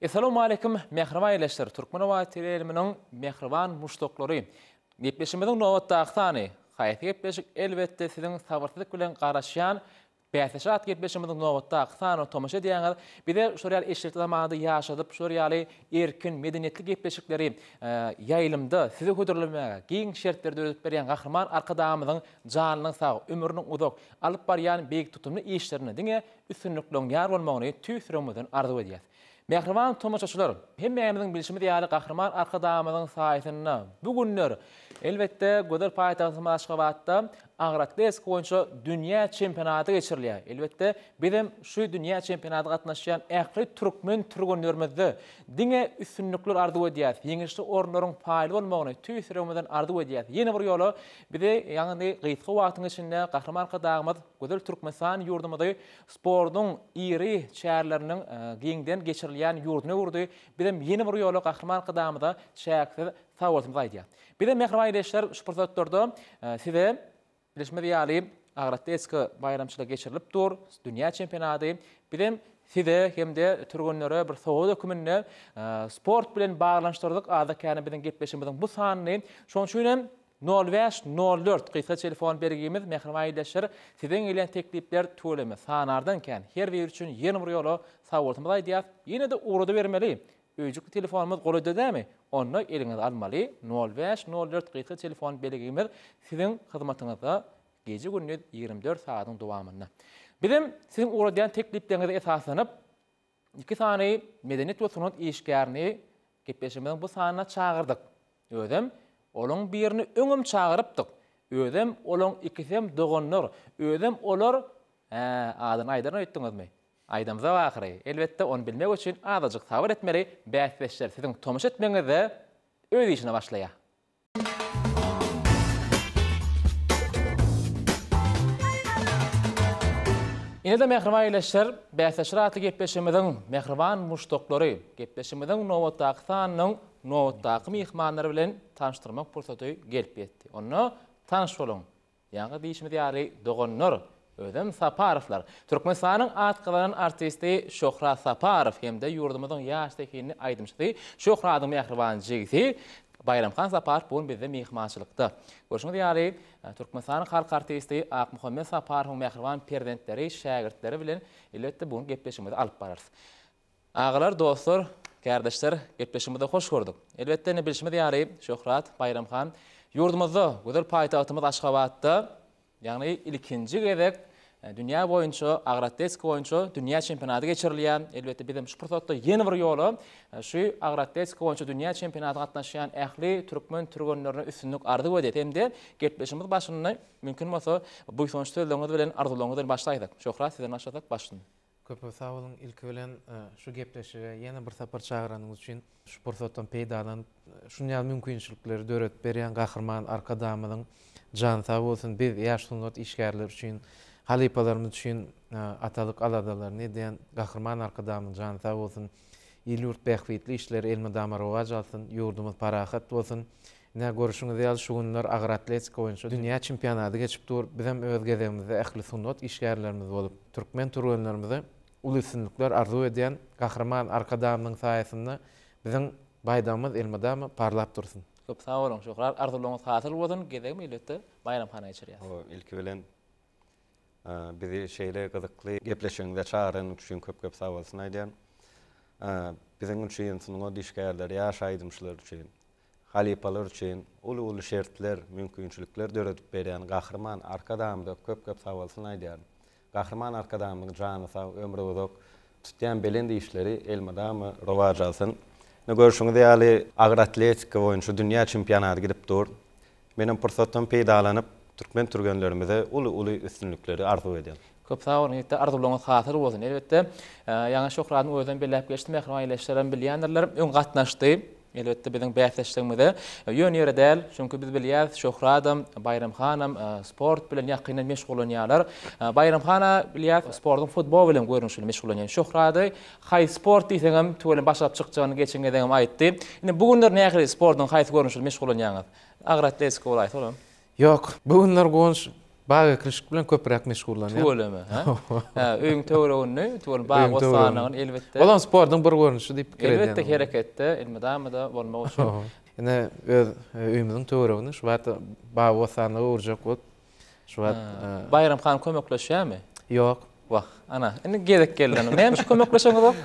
Essalawmaleýkim mähriban ildeşler, Türkmen Howaýy teleýaýlymynyň mähriban muşdaklary! Gepleşigimiziň nobatdaky sany, haýsy gepleşik elbetde siziň sabyrsyzlyk bilen garaşýan Bäsleşik atly gepleşigimiziň nobatdaky sanyna tomaşa edýäňiz. Bize şular ýaly eşretli zamanada ýaşadyp, şular ýaly erkin, medeniýetli gepleşikleri ýaýlymda size hödürlemäge giň şertleri döredip berýän Gahryman Arkadagymyzyň janynyň sag, ömrüniň uzak, alyp barýan beýik tutumly işlerinde diňe üstünlikleriň ýar bolmagyny tüýs ýüregimizden arzuw edýäs. Mähriban tomaşaçylar, hemmämiziň bilşimiz ýaly Gahryman Arkadagymyzyň saýasynda bu günler, elbetde, gözel paýtagtymyz Aşgabatda agyr atletika boýunça dünýä çempionaty geçirilýär. Elbetde, bizem şu dünýä çempionatyna gatnaşýan ähli türkmen türgenlerimizde diňe üstünlikler arzuw edýäris, ýeňişli orunlaryň paýly bolmagyny tüýs ýüregimizden arzuw edýäris. Ýene bir ýola bizi, ýagny gysga wagtyň içinde Gahryman Arkadagymyz gözel Türkmenistan ýurdumyzy sportuň iri çäreleriniň giňden geçirilýän ýurduna öwürdi. Bizem ýene bir ýola Gahryman Arkadagymyza çäksiz sagbolsunymyzy aýdýarys. Bizem mähriban ildeşler şu pursatlarda size bilşimiz ýaly agyr atletika baýramçylygy geçirilip dur, dünýä çempionady. Bizem size hem-de türgenlere bir sowgat höküminde sport bilen baglanyşdyrdyk azda-kände biziň gepleşigimiziň bu sanyny. Şonuň üçin hem Nol bäş, nol dört gysga telefon belgimiz mähriban ildeşler sizden gelýän teklipler tüweleme sanardan kän her biri üçin ýene bir ýola sagbolsunymyzy aýdýas ýene-de ugradybermeli öýjükli telefonymyz golaýda dämi onda eliňize almaly nol bäş, nol dört gysga telefon belgimiz siziň hyzmatyňyzda gije gündiz 24 sagadyň dowamynda bizem siziň ugradýan teklipleriňize esaslanyp Iki sany medeniýet we sungat işgärini gepleşigimiziň bu sanyna çagyrdyk. Özem olaň birini öňem çagyrypdyk. Özem olaň ikisem doganlar. Özem olar, hä, adyny aýdaryn öýtdüňizmi? Aýdamzok ahyry. Elbetde, ony bilmek üçin azajyk sabyr etmeli, bäsdeşler siziň tomaşa etmegiňizde öz işine başlaýar. Ine-de mähriban ildeşler, Bäsdeşler atly gepleşigimiziň mähriban muşdaklary, gepleşigimiziň nobatdaky sanynyň nobatdaky myhmanlary bilen tanyşdyrmak pursaty gelip ýetdi. Onda tanyş boluň! Ýaňky diýşimiz ýaly, doganlar, özem Saparowlar. Türkmenistanyň at gazanan artisti Şöhrat Saparow hem-de ýurdumyzyň ýaş zehinli aýdymçysy Şöhradyň mähriban jigisi Baýramhan Saparow bu gün bizde myhmançylykda. Görşüňiz ýaly, Türkmenistanyň halk artisti Akmuhammet Saparowyň mähriban perzentleri, şägirtleri bilen elbetde bu gün gepleşigimizi alyp bararys. Agalar, dostlar, kärdeşler, gepleşigimize hoş gördük. Elbetde, indi bilşimiz ýaly, Şöhrat, Baýram han, ýurdumyzda, gözel paýtagtymyz Aşgabatda, ýagny ilkinji gezek dünýä boýunça agyr atletika boýunça dünýä çempionaty geçirilýär. Elbetde, bizem şu pursatda ýene bir ýola şu agyr atletika boýunça dünýä çempionatyna gatnaşýan ähli türkmen türgenlerine üstünlik arzuw edýäs hem-de gepleşigimiz başynda mümkin bolsa buýsanç sözleriňiz bilen, arzuwlaryňyz bilen başlaýsak. Şöhrat, sizden başlasak başyny. Köp köp sag boluň ilki bilen şu gepleşige ýene bir sapar çagyranyňyz üçin. Şu pursatdan peýdalanyp şuny ýaly mümkinçilikleri döredip berýän Gahryman Arkadagymyzyň jany sag bolsun biz ýaş sungat işgärleri üçin halypalarymyz üçin atalyk aladalaryny edýän Gahryman Arkadagymyzyň jany sag bolsun il ýurt bähbitli işleri elmydama rowaç alsyn ýurdumyz parahat bolsun Ine, görşüňiz ýaly, şu günler agyr atletika boýunça dünýä çempionaty geçip dur. Bizem öz gezegimizde ähli sungat işgärlerimiz bolup, türkmen türgenlerimize uly üstünlikler arzuw edýän Gahryman Arkadagymyzyň saýasynda biziň baýdagymyz elmydama parlap dursun. Köp sag boluň, Şöhrat! Arzuwlaryňyz hasyl bolsun! Gezegimi elbetde Baýram hana geçirýäs. Hawa, ilki bilen bizi şeýle gyzykly gepleşigiňize çagyranyň üçin köp-köp sagbolsun aýdýan. Biziň üçin, sungat işgärleri, ýaş aýdymçylar üçin Halypalar üçin uly-uly şertler, mümkinçilikler döredip berýän Gahryman Arkadagymyza köp-köp sagbolsun aýdýaryn. Gahryman Arkadagymyzyň jany sag, ömri uzak, tutýan belent işleri elmydama rowaç alsyn. Ine, görşüňiz ýaly, agyr atletika boýunça dünýä çempionaty gidip dur. Menem pursatdan peýdalanyp, türkmen türgenlerimize uly-uly üstünlikleri arzuw edýän. Köp sag boluň ýigitler, arzuwlaryňyz hasyl bolsun. Elbetde, ýaňy Şöhradyň özem belläp geçdi, mähriban ildeşlerem bilýändirler, öň gatnaşdy, elbetde, biziň bäsdeşligimize. Ýöne ýere däl, çünki biz bilýäris, Şöhradam, Baýram hanam sport bilen ýakyndan meşgullanýarlar. Baýram han-a bilýäris, sportuň futbol bilen görnüşi bilen meşgullanýar. Şöhrady haýsy sport diýseňem, tüweleme baş alyp çykjagyny geçen gezegem aýtdy. Indi bu günler nähili sportuň haýsy görnüşi bilen meşgullanýaňyz? Agyr atletika bolaýsa olam. Ýok, bu günler Guwanç. Bag ekilişik bilen köpräk meşgullanýan. Tüweleme, hä? Hä, öýüň töweregini, tüweleme, bag bossanlygyny elbetde. Olam sportuň bir görnüşi diýip pikir edýän. Elbetde hereketde elmydama-da bolmak üçin. Ine, öz öýümiziň töweregini şu wagt bag bossanlyga öwürjek bolup, şu wagt. Baýram han kömekleşýärmi? Ýok. Wah, ana, indi gezek geldi. Näme üçin kömekleşeňizok?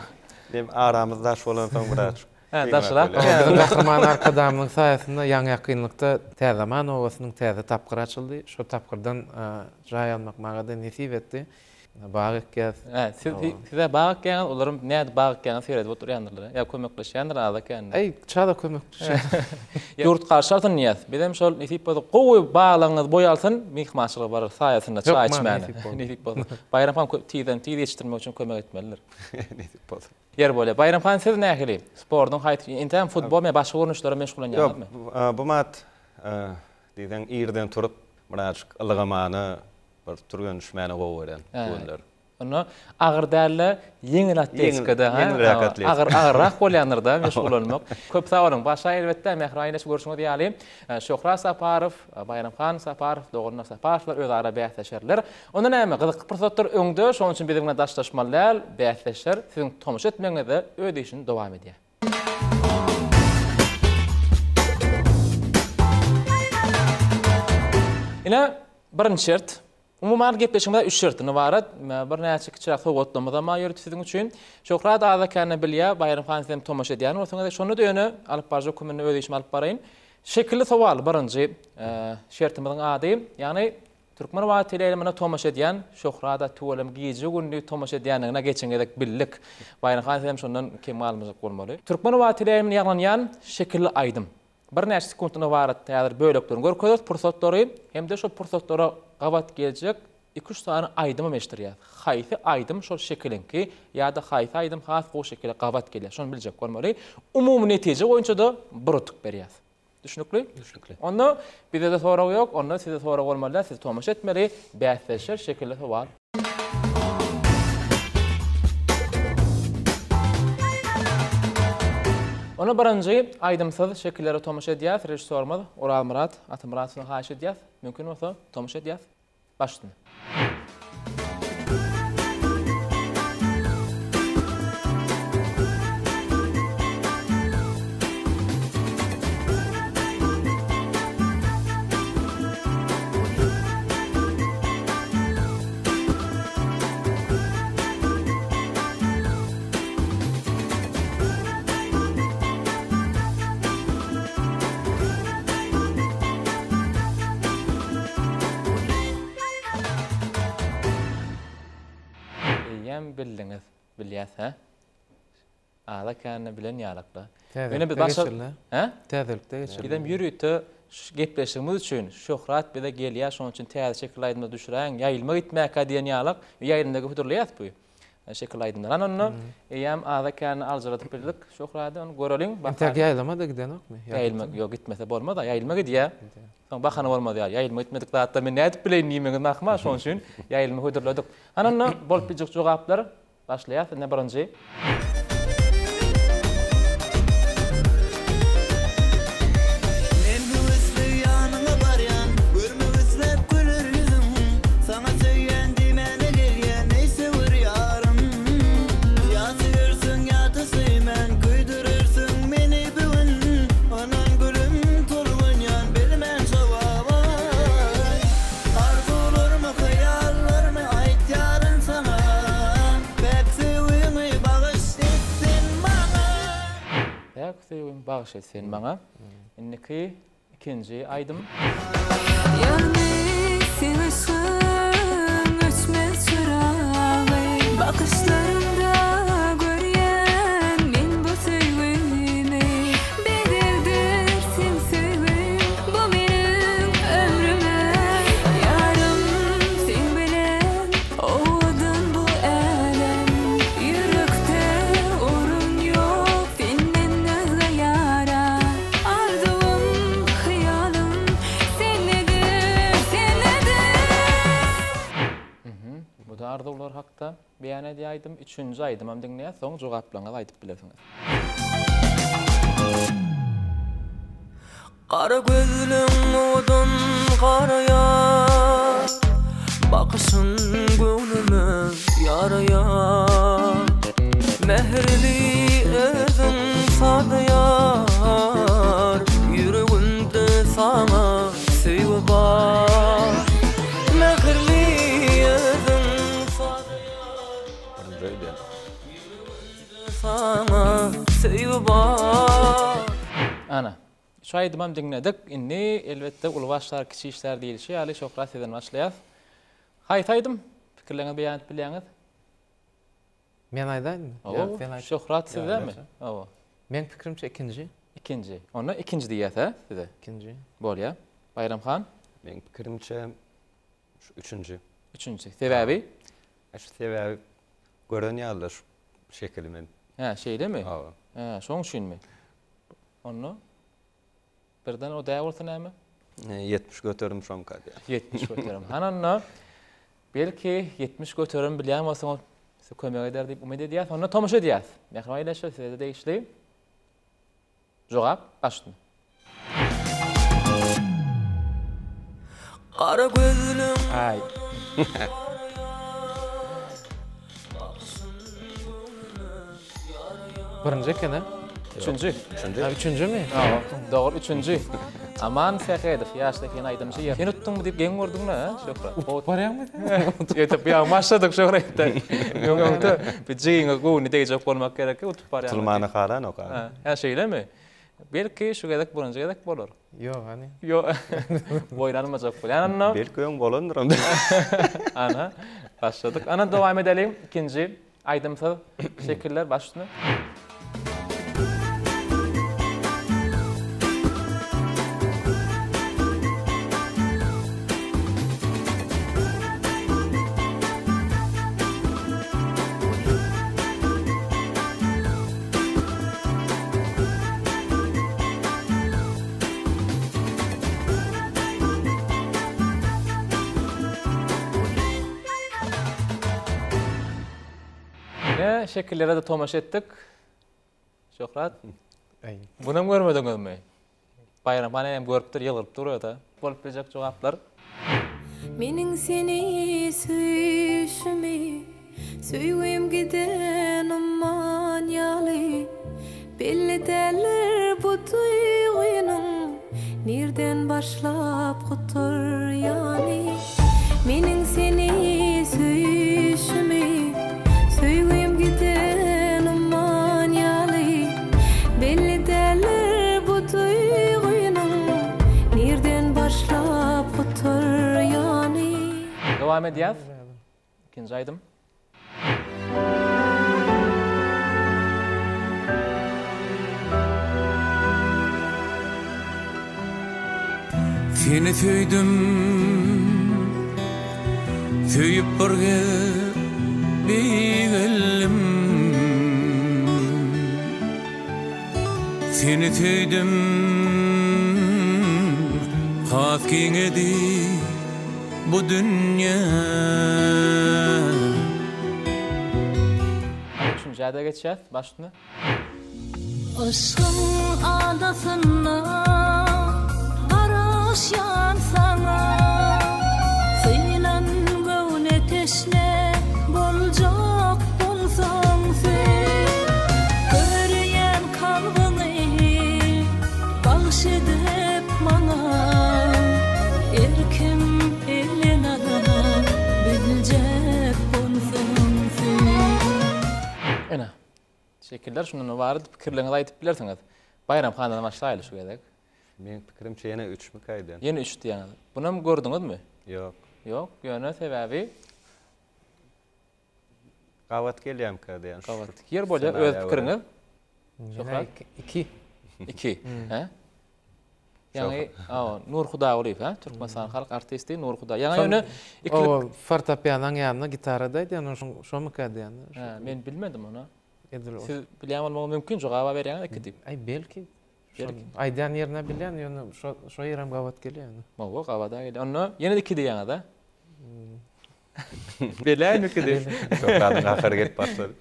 Dem aramyz daş bolansoň biraz. Hä, daşrak. Biziň Gahryman Arkadagymyzyň saýasynda ýaňy-ýakynlykda Täzeaman obasynyň täze tapgyry açyldy. Şo tapgyrdan jaý almak maňa-da nesip etdi. Bag ekýäs. Hä, siz siz-ä bag ekýäňiz, olaram nädip bag ekýäňizi seredip oturýandyrlar, ýa kömekleşýändir azda-kände. Äý, çala kömekleşýän. Ýurt garşy alsyn diýýäs. Bizem şol nesip bolsa gowy baglaryňyz boý alsyn, myhmançylyga bararys saýasynda çaý içmäne. Nesip bolsa. Baýram han tizden tiz ýetişdirmek üçin kömek etmelidir. Nesip bolsa. Ýer bolýar. Baýram han siz nähili? Sportuň haýsy, entägem futbol ýa başga görnüşlere meşgullanýaňyzmy? Ýok, bu mat diýseň irden turup birazjyk ylgamany, bir türgenişmäni gowy görýän bu günler. Onda agyr däl-de, ýeňil atletikada, ha? Ýeňilräk atletika. Agyr, agyrrak bolýandyr-da meşgullanmak. Köp sag boluň. Başga elbetde Mähriban ýeňňeş görşüňiz ýaly, Şöhrat Saparow, Baýram han Saparow, doganlar Saparowlar özara bäsleşerler. Onda näme, gyzykly pursatlar öňde, şonuň üçin biziň bilen daşlaşmaly däl, bäsdeşler siziň tomaşa etmegiňizde öz işini dowam edýär. Ine, birinji şert. Umuman, gepleşigimiz üç şertden ybarat. Birnäçe kiçiräk sowgatlarymyzam bar ýörite siziň üçin. Şöhrat azda-kände bilýär, Baýram han sizem tomaşa edýän bolsaňyz, şonda-da ýöne alyp baryjy höküminde öz işimi alyp baraýyn. Şekilli sowal birinji şertimiziň ady, ýagny Türkmen wagt teleýaýlymyna tomaşa edýän Şöhrada tüweleme gije-gündiz tomaşa edýändigine geçen gezek bildik. Baýram han sizem şondan kem galmajak bolmaly. Türkmen wagt teleýaýlymynda ýaňlanýan şekilli aýdym. Birnäçe sekuntdan ybarat häzir böleklerini görkezeris pursatlary hem-de şol pursatlara gabat geljek iki-üç sany aýdymam eşitdirýäris. Haýsy aýdym şol şekiliňki ýa-da haýsy aýdym has gowy şekile gabat gelýär şony biljek bolmaly. Umumy netije boýunça-da bir utuk berýäris. Düşnükli? Düşnükli. Onda bizede sorag ýok, onda size sorag bolmaly däl, siz tomaşa etmeli. Bäsdeşler şekilli sowal. Onda birinji aýdymsyz şekillere tomaşa edýäs. Režissýorymyz Orazmyrat Atamyratowdan haýyş edýäs. Mümkin bolsa tomaşa edýäs. Baş üstüne. Eýýäm bildiňiz, bilýäs hä? Aza kände bilen ýalakla. Ýöne biz başga Hä? Täzelikde geçirildi. Bizem ýörite şu gepleşigimiz üçin Şöhrat bize gelýär, şonuň üçin täze şekilli aýdymlar düşüräýiň, ýaýylma gitmäkä diýen ýalak ýaýlymda hödürleýäs bu şekilli aýdymlary. Ana onda eýýäm aza kände aljyradyp bildik Şöhrady, ony göreliň. Entäk ýaýlama-da gidenokmy? Ýaýylma, ýok gitmese bolmaz-a, ýaýylma gidýär. Soň bahana bolmaz ýaly, ýaýylma gitmedik zatlar men nädip bileýin diýmegiňiz ahmal, şonuň üçin ýaýylma hödürledik. Hany onda bolup biljek jogaplar Başlaýas indi birinji. Men höwesli ýanyňa barýan, Görmek isläp güler ýüzüň. Saňa söýýän diýmäne gelýän, Eý söwer ýarym. Ýa söýersiň ýa-da söýmän, Köýdürersiň meni bu gün. Ynan gülüm tolgunýan, Bilmän jogaba. Arzuwlarymy, hyýallarymy aýtýaryn saňa, Päk söýgiňi bagyş et sen maňa. Päk söýgiňi bagyş et sen maňa. Indiki ikinji aýdym. Ýagny seň yşgyň öçmez çyragy, Bakyşlaryňda görýän men bu söýgini. Bedeldir seň söýgiň bu meniň ömrüme Ýarym seň bilen owadan bu älem Ýürekde orun ýok senden özge ýara Arzuwym hyýalym sendedir sendedir. Bu-da arzuwlar hakda. Beýan edýär aýdym. Üçünji aýdymam diňleýäs, soň jogaplaryňyzy aýdyp bilersiňiz. Gara gözleň owadan garaýar. Bakyşyň göwnüme ýaraýar Mähirli özüň sada ýar Ýüregimde saňa söýgi bar Mähirli özüň sada ýar Ýüregimde saňa söýgi bar Ana, şu aýdymam diňledik. Indi, elbetde, uly başlar, kiçi işler diýlişi ýaly, Şöhrat sizden başlaýas. Haýsy aýdym? Pikirleriňizi beýan edip bilýäňiz. Men aýdaýynmy? Hawa, sen aýt. Şöhrat sizdemi? Hawa. Meň pikirimçe ikinji. Ikinji. Onda ikinji diýýäs, hä, size? Ikinji. Bolýa. Baýram han? Meň pikirimçe şu üçünji. Üçünji. Sebäbi? Şu sebäbi gören ýaly şu şekili men. Hä, şeýlemi? Hawa. Hä, şoň üçinmi? Onda birden o däl bolsa näme? 70% şoňka diýýär. 70%. Hany onda belki 70% bilýän bolsaňyz size kömek eder diýip umyt edýäs. Onda tomaşa edýäs. Mähriban ildeşler size-de degişli jogap başlasyn. Gara gözlüň Aý. Birinji eken a? Üçünji. Üçünji. Ha, üçünjimi? Hawa, dogry üçünji. Aman Sähedow, ýaş zehin aýdymçy. Sen utduňmy diýip geň gördüň-le, a, Şöhrat? Utup barýaňmy sen? Ýetip, ýa başladyk Şöhrat. Öň öňde bir jigiňe göwni degjek bolmak gerek, utup barýaňmy? Utulmany halanok a. Hä, şeýlemi? Belki şu gezek birinji gezek bolar. Ýok, hany. Ýok. Boýun almajak bolýan onda. Belki öň bolandyr onda. Ana, başladyk. Ana dowam edeliň. Ikinji aýdymsyz şekiller baş üstüne. Ine, şekillere-de tomaşa etdik. Şöhrat. Bunam görmediňizmi? Baýram han hem görüpdir, ýylgyryp dur o-da. Bolup biljek jogaplar. Meniň seni söýüşimi, Söýgim giden umman ýaly, Belli däldir bu duýgynyň Nirden başlap gutarýany. Meniň seni söýüşimi, Söýgim giden umman ýaly, Belli däldir bu duýgynyň Nirden başlap gutarýany. Dowam edýäs. Ikinji aýdym. Seni söýdüm, söýüp bir gez beýgeldim. Seni söýdüm, has giňedi bu dünýä. Üçünjä-de geçýäs, baş üstüne. Yşgyň adasynda garaşýan saňa, Synan göwne teşne boljak bolsaň sen. Görýän kalbyňy bagş edip maňa, Erkim elin alyp biljek bolsaň sen. Ine, Şekiller şundan ybarat, pikirleriňizi aýdyp bilersiňiz. Baýram handan başlaýaly şu gezek. Meň pikirimçe ýene üçmükä aýdýan. Ýene üç diýýäňiz. Bunam gördüňizmi? Ýok. Ýok, ýöne sebäbi Gabat gelýärmikä diýýän. Gabat. Ýer bolýar öz pikiriňiz. Şöhrat. Iki. Iki. Hä? Ýaňy, awa, Nur Hudaýgulyýew, hä? Türkmenistanyň halk artisti Nur Hudaý. Ýaňy ýöne ikilik Owa, fortepianoň ýanynda gitarada aýdýan, şomyka diýýän. Hä, men bilmedim ony. Edil Siz bilýän bolmagyňyz mümkin, jogaba berýäňiz iki diýip. Aý, belki. Belki. Aýdýan ýerine bilýän, ýöne şo şo ýerem gabat gelýär ýöne. Hawa, gabada gelýär. Onda ýene-de iki diýýäňiz, hä? Beläými iki diýip. Şöhratyň gahary gelip başlady.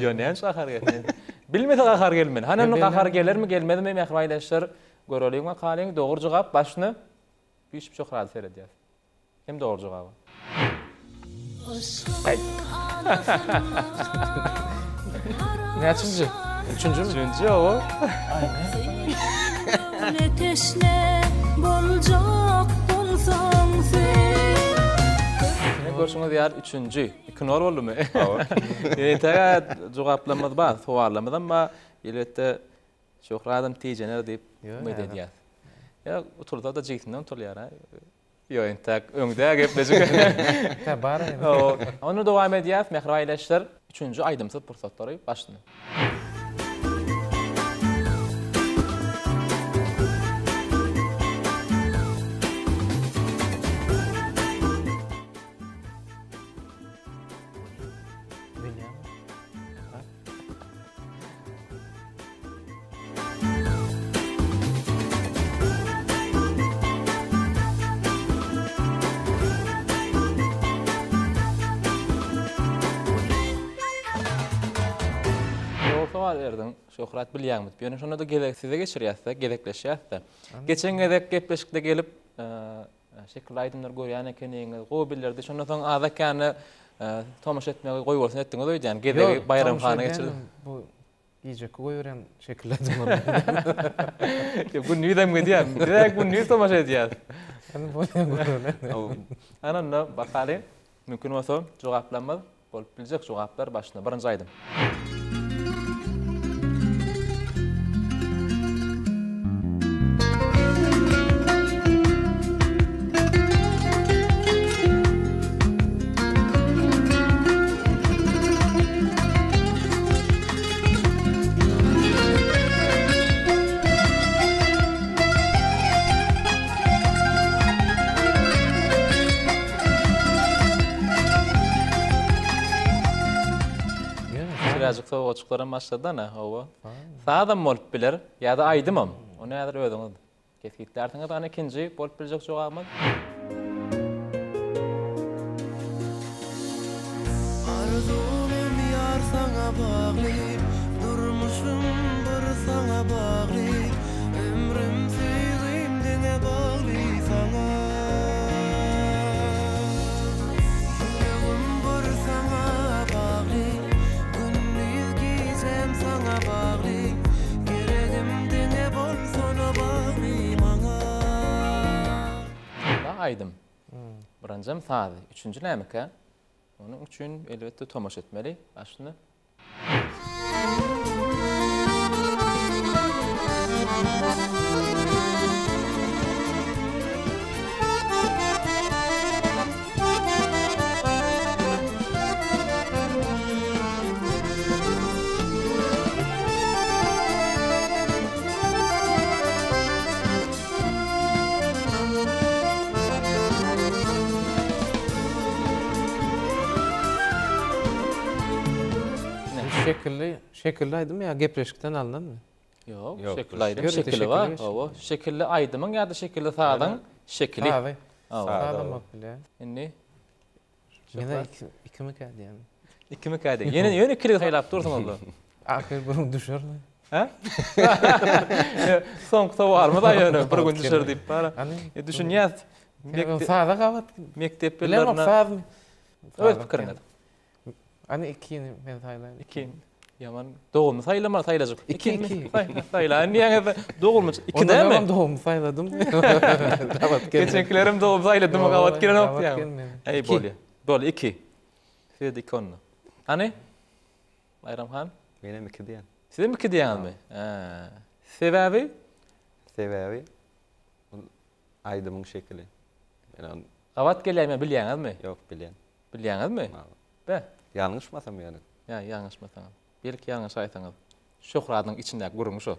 Ýo, näme üçin gahary gelsin? Bilmese gahary gelmeli. Hany onda gahary gelermi, gelmezmi, mähriban ildeşler, göreliň bakalyň. Dogry jogap başyna üýşüp Şöhrata seredýäs. Hem dogry jogaba. Näçinji? Üçünjimi? Üçünji owo. Teşne boljak bolsaň sen. Ine görşüňiz ýaly üçünji. 2 nol boldumy? Hawa. Entäge jogaplarymyz bar, sowallarymyzam bar. Elbetde Şöhradam tijener diýip umyt edýäs. Ýa utulsa-da jigsinden utulýar ha. Ýok entäk öňde gepleşik. Tä bar indi. Onda dowam edýäs mähriban ildeşler. Üçünji aýdymsyz pursatlary başlanyp. Dogry sowal berdiň, Şöhrat bilýäňmi diýip. Ýöne şonda-da gezek size geçirýäs-de, gezekleşýäs-de. Geçen gezek gepleşikde gelip, Şekilli aýdymlary görýän ekeniňiz, gowy bildirdi. Şondan soň azda-kände tomaşa etmegi goýbolsun etdiňiz öýdýän. Gezegi Baýram hana geçirdi. Bu gijeki goýberýän şekilli aýdymlar. Gündizem gidýär. Biz-ä gündiz tomaşa edýäs. Ana onda bakaly. Mümkin bolsa jogaplarymyz Bolup biljek jogaplar başynda birinji aýdym. Birazjyk sowgaçyklaram başlady ana, hawa. Sazam bolup biler ýa-da aýdymam. Ony häzir özüňiz kesgitlärsiňiz. Ana ikinji bolup biljek jogabymyz. Arzuwym ýar saňa bagly, Durmuşym bir saňa bagly, Ömrüm söýgim diňe bagly saňa. Ýüregim bir saňa bagly, Gündiz gijem saňa bagly, Geregim diňe bolsana bagly maňa. Bu aýdym. Birinjem sazy, üçünji nämekä? Onuň üçin elbetde tomaşa etmeli. Aslynda. Şekilli, şekilli aýdym ýa gepleşikden alnanmy? Ýok, şekilli aýdym, şekili bar. Hawa, şekilli aýdymyň ýa-da şekilli sazyň şekili. Sazy. Sazam bolup bilýär. Indi Ýene ikimikä diýýän. Ikimikä diýýän. Ýene ýöne ikiligi saýlap dursuňyz-da. Ahyr bir gün düşermi? Hä? Soňky sowalymyz aý ýöne bir gün düşer diýip bara. E, düşünýäs. Saza gabat. Mekdep ýyllarynda. Sazmy? Öz pikiriňiz. Ana ikini men saýlaýyn. Ikini. Ýaman dogumly saýlama saýlajyk. Iki iki. Saýlaýyn diýeňizde dogumly iki dämi? Onda dogumly saýladym. Gabat gelmedi. Geçenkilerim dogumly saýladym gabat gelenok diýýän. Eý bolýa. Bolýa iki. Size iki onda. Hany? Baýram han? Menem iki diýen. Sizem iki diýýäňizmi? Hä. Sebäbi? Sebäbi aýdymyň şekili. Men ony Gabat gelýärmi bilýäňizmi? Ýok bilýän. Bilýäňizmi? Be. Ýalňyşmasam ýöne. Ýa ýalňyşmasaňyz. Belki ýalňyşaýsaňyz. Şöhradyň içindäki gürrüň şo.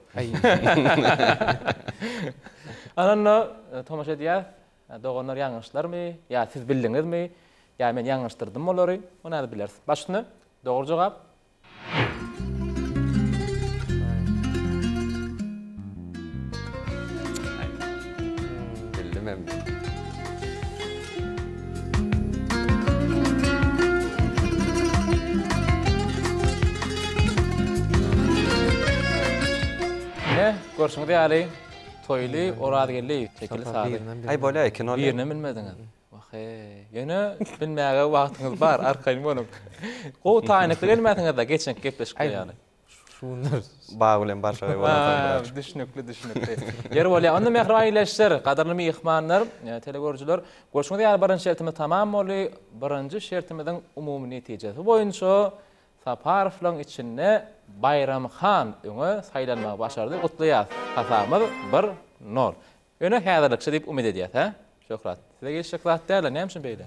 Ana onda tomaşa edýäs. Doganlar ýalňyşlarmy ýa siz bildiňizmi ýa men ýalňyşdyrdym olary ony häzir bileris. Baş üstüne dogry jogap. Bildim hem. Ine, görşüňiz ýaly, Toýly Orazgeldiýew şekilli sazy. Aý bolýa, iki nol. Birinem bilmediňiz. Wah. he. Ýöne bilmäge wagtyňyz bar, arkaýyn boluň. Gowy taýynlykly gelmänsiňiz-de geçenki gepleşikler ýaly. Şu günler Bag bilen başagaý bolansoň biraz. Düşnükli, düşnükli. Ýeri bolýar. Onda mähriban ildeşler, gadyrly myhmanlar, e, telegörüjiler, görşüňiz ýaly birinji şertimiz tamam boldy. Birinji şertimiziň umumy netijesi boýunça Saparowlaryň içinde Baýram han öňe saýlanmagy başardy. Gutlaýas. Hasabymyz bir, nol. Ýöne häzirlikçe diýip umyt edýäs, hä? Şöhrat, size gelişjek zat däl-le, näme üçin beýle?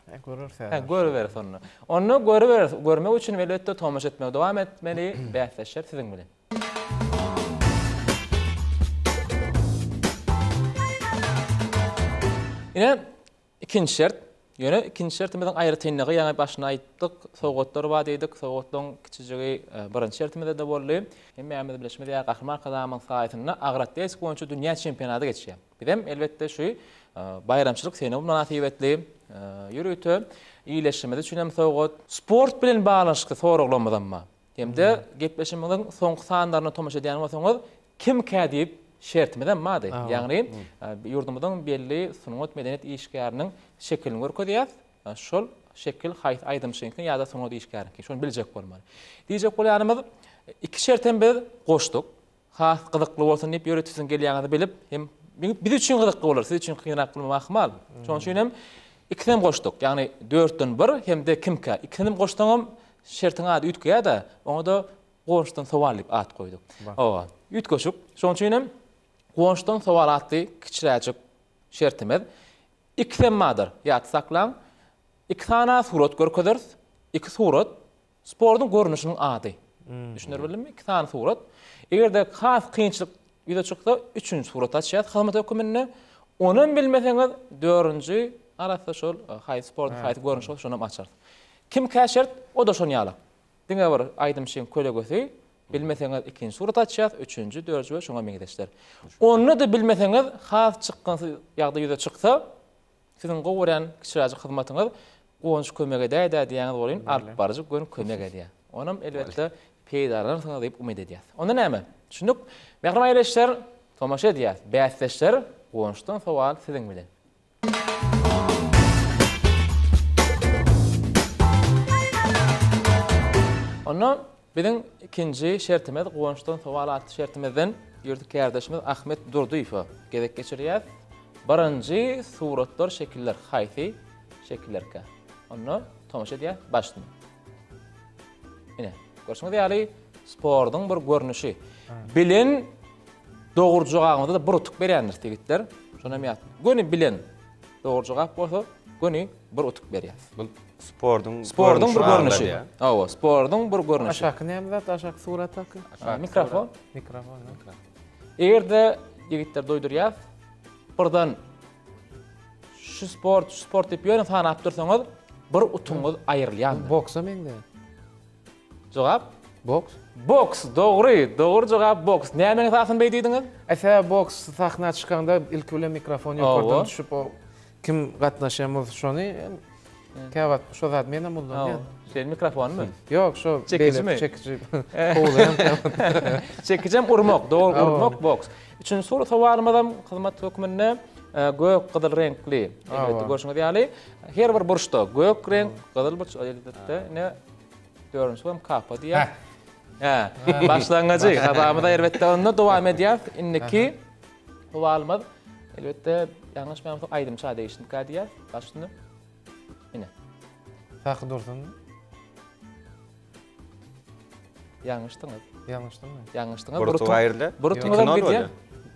Hä, göreris häzir. Hä, görüberis onda. Onda görüberis. Görmek üçin elbetde tomaşa etmegi dowam etmeli. Bäsdeşler siziň bilen. Ine, Ikinji şert, ýöne ikinji şertimiziň aýratynlygy ýaňy başynda aýtdyk, sowgatlar bar diýdik, sowgatlaryň kiçijigi birinji şertimizde-de boldy. Hemmämiz bilşimiz ýaly Gahryman Arkadagymyzyň saýasynda agyr atletika boýunça dünýä çempionaty geçýär. Bizem elbetde şu baýramçylyk sene mynasybetli ýörite ildeşimiz üçin hem sowgat, sport bilen baglanyşykly soraglarymyzam bar. Hem-de gepleşigimiziň soňky sanlaryna tomaşa edýän bolsaňyz, kimkä diýip şertimizem bardy. Ýagny ýurdumyzyň belli sungat medeniýet işgäriniň şekilini görkezýäs. Şol şekil haýsy aýdymçynyňky ýa-da sungat işgäriniňki, şony biljek bolmaly. Diýjek bolýanymyz, iki şertem biz goşduk. Has gyzykly bolsun diýip ýörite siziň gelýäňizi bilip, hem biz üçin gyzykly bolar, siz üçin kynrak bolmagy ahmal. Şonuň üçin hem ikisini goşduk. Ýagny dörtden bir hem-de kimkä. Ikisini goşsaňam şertiň ady üýtgeýär-de, oňa-da Guwançdan sowal diýip at goýduk. Hawa, üýtgeşik. Şonuň üçin hem Guwançdan sowal atly kiçiräjik şertimiz. Ikisem bardyr. Ýatda saklaň. Iki sany surat görkezeris. Iki surat Sportuň görnüşiniň ady. Düşüner bildimmi? Iki sany surat. Eger-de has kynçylyk ýüze çyksa, üçünji suraty açýas hyzmat höküminde. Onam bilmeseňiz, dördünji arassa şol e, haýsy sportuň haýsy görnüşi bolsa şonam açarys. Kimkä şert, o-da şon ýaly. Diňe bir aýdymçyň kölegesi, bilmeseňiz ikinji suraty açýas, üçünji, dördünji we şoňa meňzeşler. Onda-da bilmeseňiz, has çykgynsyz ýagdaý ýüze çyksa, Siziň gowy görýän kiçiräjik hyzmatyňyz Guwanç kömek edäýdä diýýäňiz welin alyp baryjy göni kömek edýär. Onam elbetde peýdalanarsyňyz diýip umyt edýäs. Onda näme? Düşündik? Mähriban ildeşler, tomaşa edýäs. Bäsdeşler, Guwançdan sowal siziň bilen. Onda Biziň ikinji şertimiz Guwançdan sowal atly şertimizden ýörite kärdeşimiz Ahmet Durdyýewe gezek geçirýäs. Birinji suratlar, şekiller haýsy şekillerkä? Onda tomaşa edýäs, başyny. Ine, görşüňiz ýaly sportuň bir görnüşi. Bilen dogry jogabyňyza-da bir utuk berýändiris ýigitler. Şonam ýat. Göni bilen dogry jogap bolsa, göni bir utuk berýäs. Bu sportuň Sportuň bir görnüşi. Hawa, sportuň bir görnüşi. Aşaky näme zat? Aşaky suratdaky? Mikrofon. Mikrofon. Eger-de ýigitler doýdurýas, birden şu sport, şu sport diýip ýöne sanap dursaňyz, bir utugyňyz aýrylýandyr. Boksa meňzeýär. Jogap? Boks. Boks, dogry, dogry jogap boks. Nämäň esasynda beý diýdiňiz? E sebäbi boks sahna çykanda ilki bilen mikrofon ýokardan düşüp, o kim gatnaşýan bolsa şony käwagt şo zat menem ullanýan. Şeýle mikrofonmy? Ýok, şo çekijimi? Çekiji. Kowlaýan käwagt. Çekijem urmak, dogry urmak boks. Üçünji soru sowalymyzam hyzmat hökmünde e, gök, gyzyl reňkli. Elbetde görşüňiz ýaly her bir burçda gök reňk, gyzyl burç elbetde ine Dördünji hem kapa diýýär. Hä. Başlangyjy hasabymyza elbetde onda dowam edýäris. Indiki sowalymyz elbetde ýalňyşmaýan aýdymça degişlikä diýýär. Baş üstünde. Ine. Saky Dursun. Ýalňyşdyňyz. Ýalňyşdymmy? Ýalňyşdyňyz. Bir utuk aýryldy. Bir utuňyzam gidýär.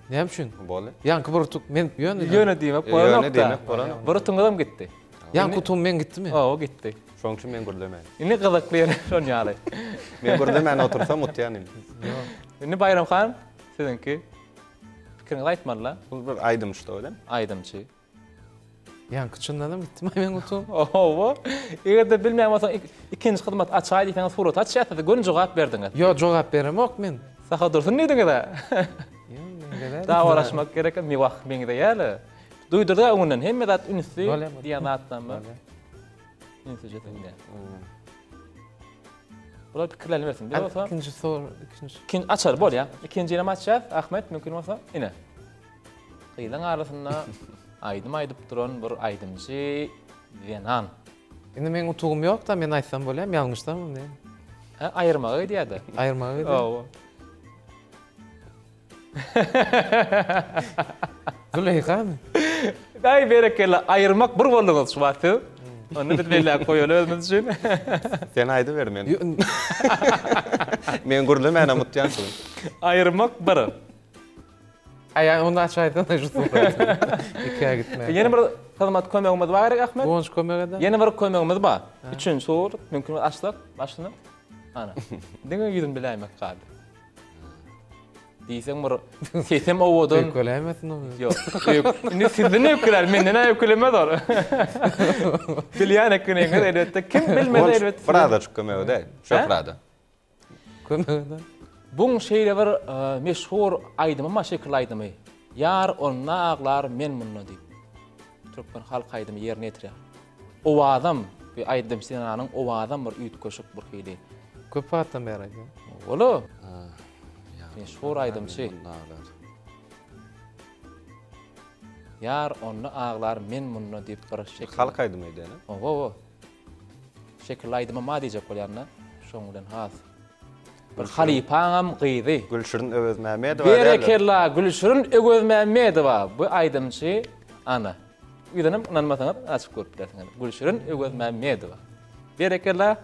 Näme üçin? Boldy. Ýaňky bir utuk men ýöne ýöne diýmek bolanok. Ýöne diýmek bolanok. Bir utuňyzam gitdi. Ýaňky utum men gitdimi? Hawa, gitdi. Şoň üçin men gürlemän. Indi gyzykly ýeri şon ýaly. Men gürlemän otursam utýan indi. Ýok. Indi Baýram han, siziňki. Pikiriňizi aýtmaly-la. Bu bir aýdymçy dogry. Aýdymçy. Ýaňky çyndanam gitdimi meň utum? Hawa. Eger-de bilmeýän bolsaň, ikinji hyzmat açaý diýseňiz surat açýar size, göni jogap berdiňiz. Ýok, jogap beremok men. Saha Dursun diýdiňiz-ä. Ýok, meňzeýär. Dawalaşmak gerek, wah, meňzeýär-le. Duýdurdy öňünden hemme zat ünsli diýen zatdan bar. Ünsüje diňle. Bular pikirlenip bersin. Bir bolsa. Ikinji sor, ikinji. Ikinji açar bolýar. Ikinjini hem açýas. Ahmet mümkin bolsa ine. Gyzyň arasynda. Aýdym aýdyp duran bir aýdymçy zenan. Indi meň utugym ýok-da, men aýtsam bolýarmy, ýalňyşsamam näme? Hä, aýyrmaga gidýär-de. Aýyrmaga gidýär. Hawa. Züleýhamy? Aý, berekella, aýyrmak bir bolduňyz şu wagt siz. Onda biz belläp goýaly özümiz üçin. Sen aýdyber men. Men gürlemänem utýan şu gün. Aýyrmak bir. Aý, aý, onda açaýsana şu suraty. Ikä gitme. Ýene bir hyzmat kömegimiz bar gerek Ahmet. Guwanç kömek eder. Ýene bir kömegimiz bar. Üçünji surat mümkin bolsa açsak başyny. Ana. Diňe ýüzüni biläýmek galdy. Diýseň bir sesem owadan. Öýkeläýmesin ony. Ýok. Indi sizden öýkelär, menden öýkelemez ol. Bilýän ekeniňiz elbetde. Kim bilmese elbetde. Bir azajyk kömek edäý. Şöhrada. Kömek eder. Buň şeýle bir meşhur aýdymy bar, şekilli aýdymy. Ýar onda aglar, men munda diýip. Türkmen halk aýdymy ýerine ýetirýär. Owazam, bu aýdym Senanyň owazam bir üýtgeşik bir hili. Köp wagtdan bäri aýdýar. Ola. Meşhur aýdymçy. Ýar onda aglar, men munda diýip bir şekil. Halk aýdymy aýdýar. Owa, owa. Şekilli aýdyma ma diýjek bolýan-da, şoň bilen has. Bir halypaňam gyzy. Gülşirin Öwezmämmedowa däldir. Berekella Gülşirin Öwezmämmedowa bu aýdymçy ana. Ýüzünem ynanmasaňyz açyp görüp bilersiňiz. Gülşirin Öwezmämmedowa. Berekella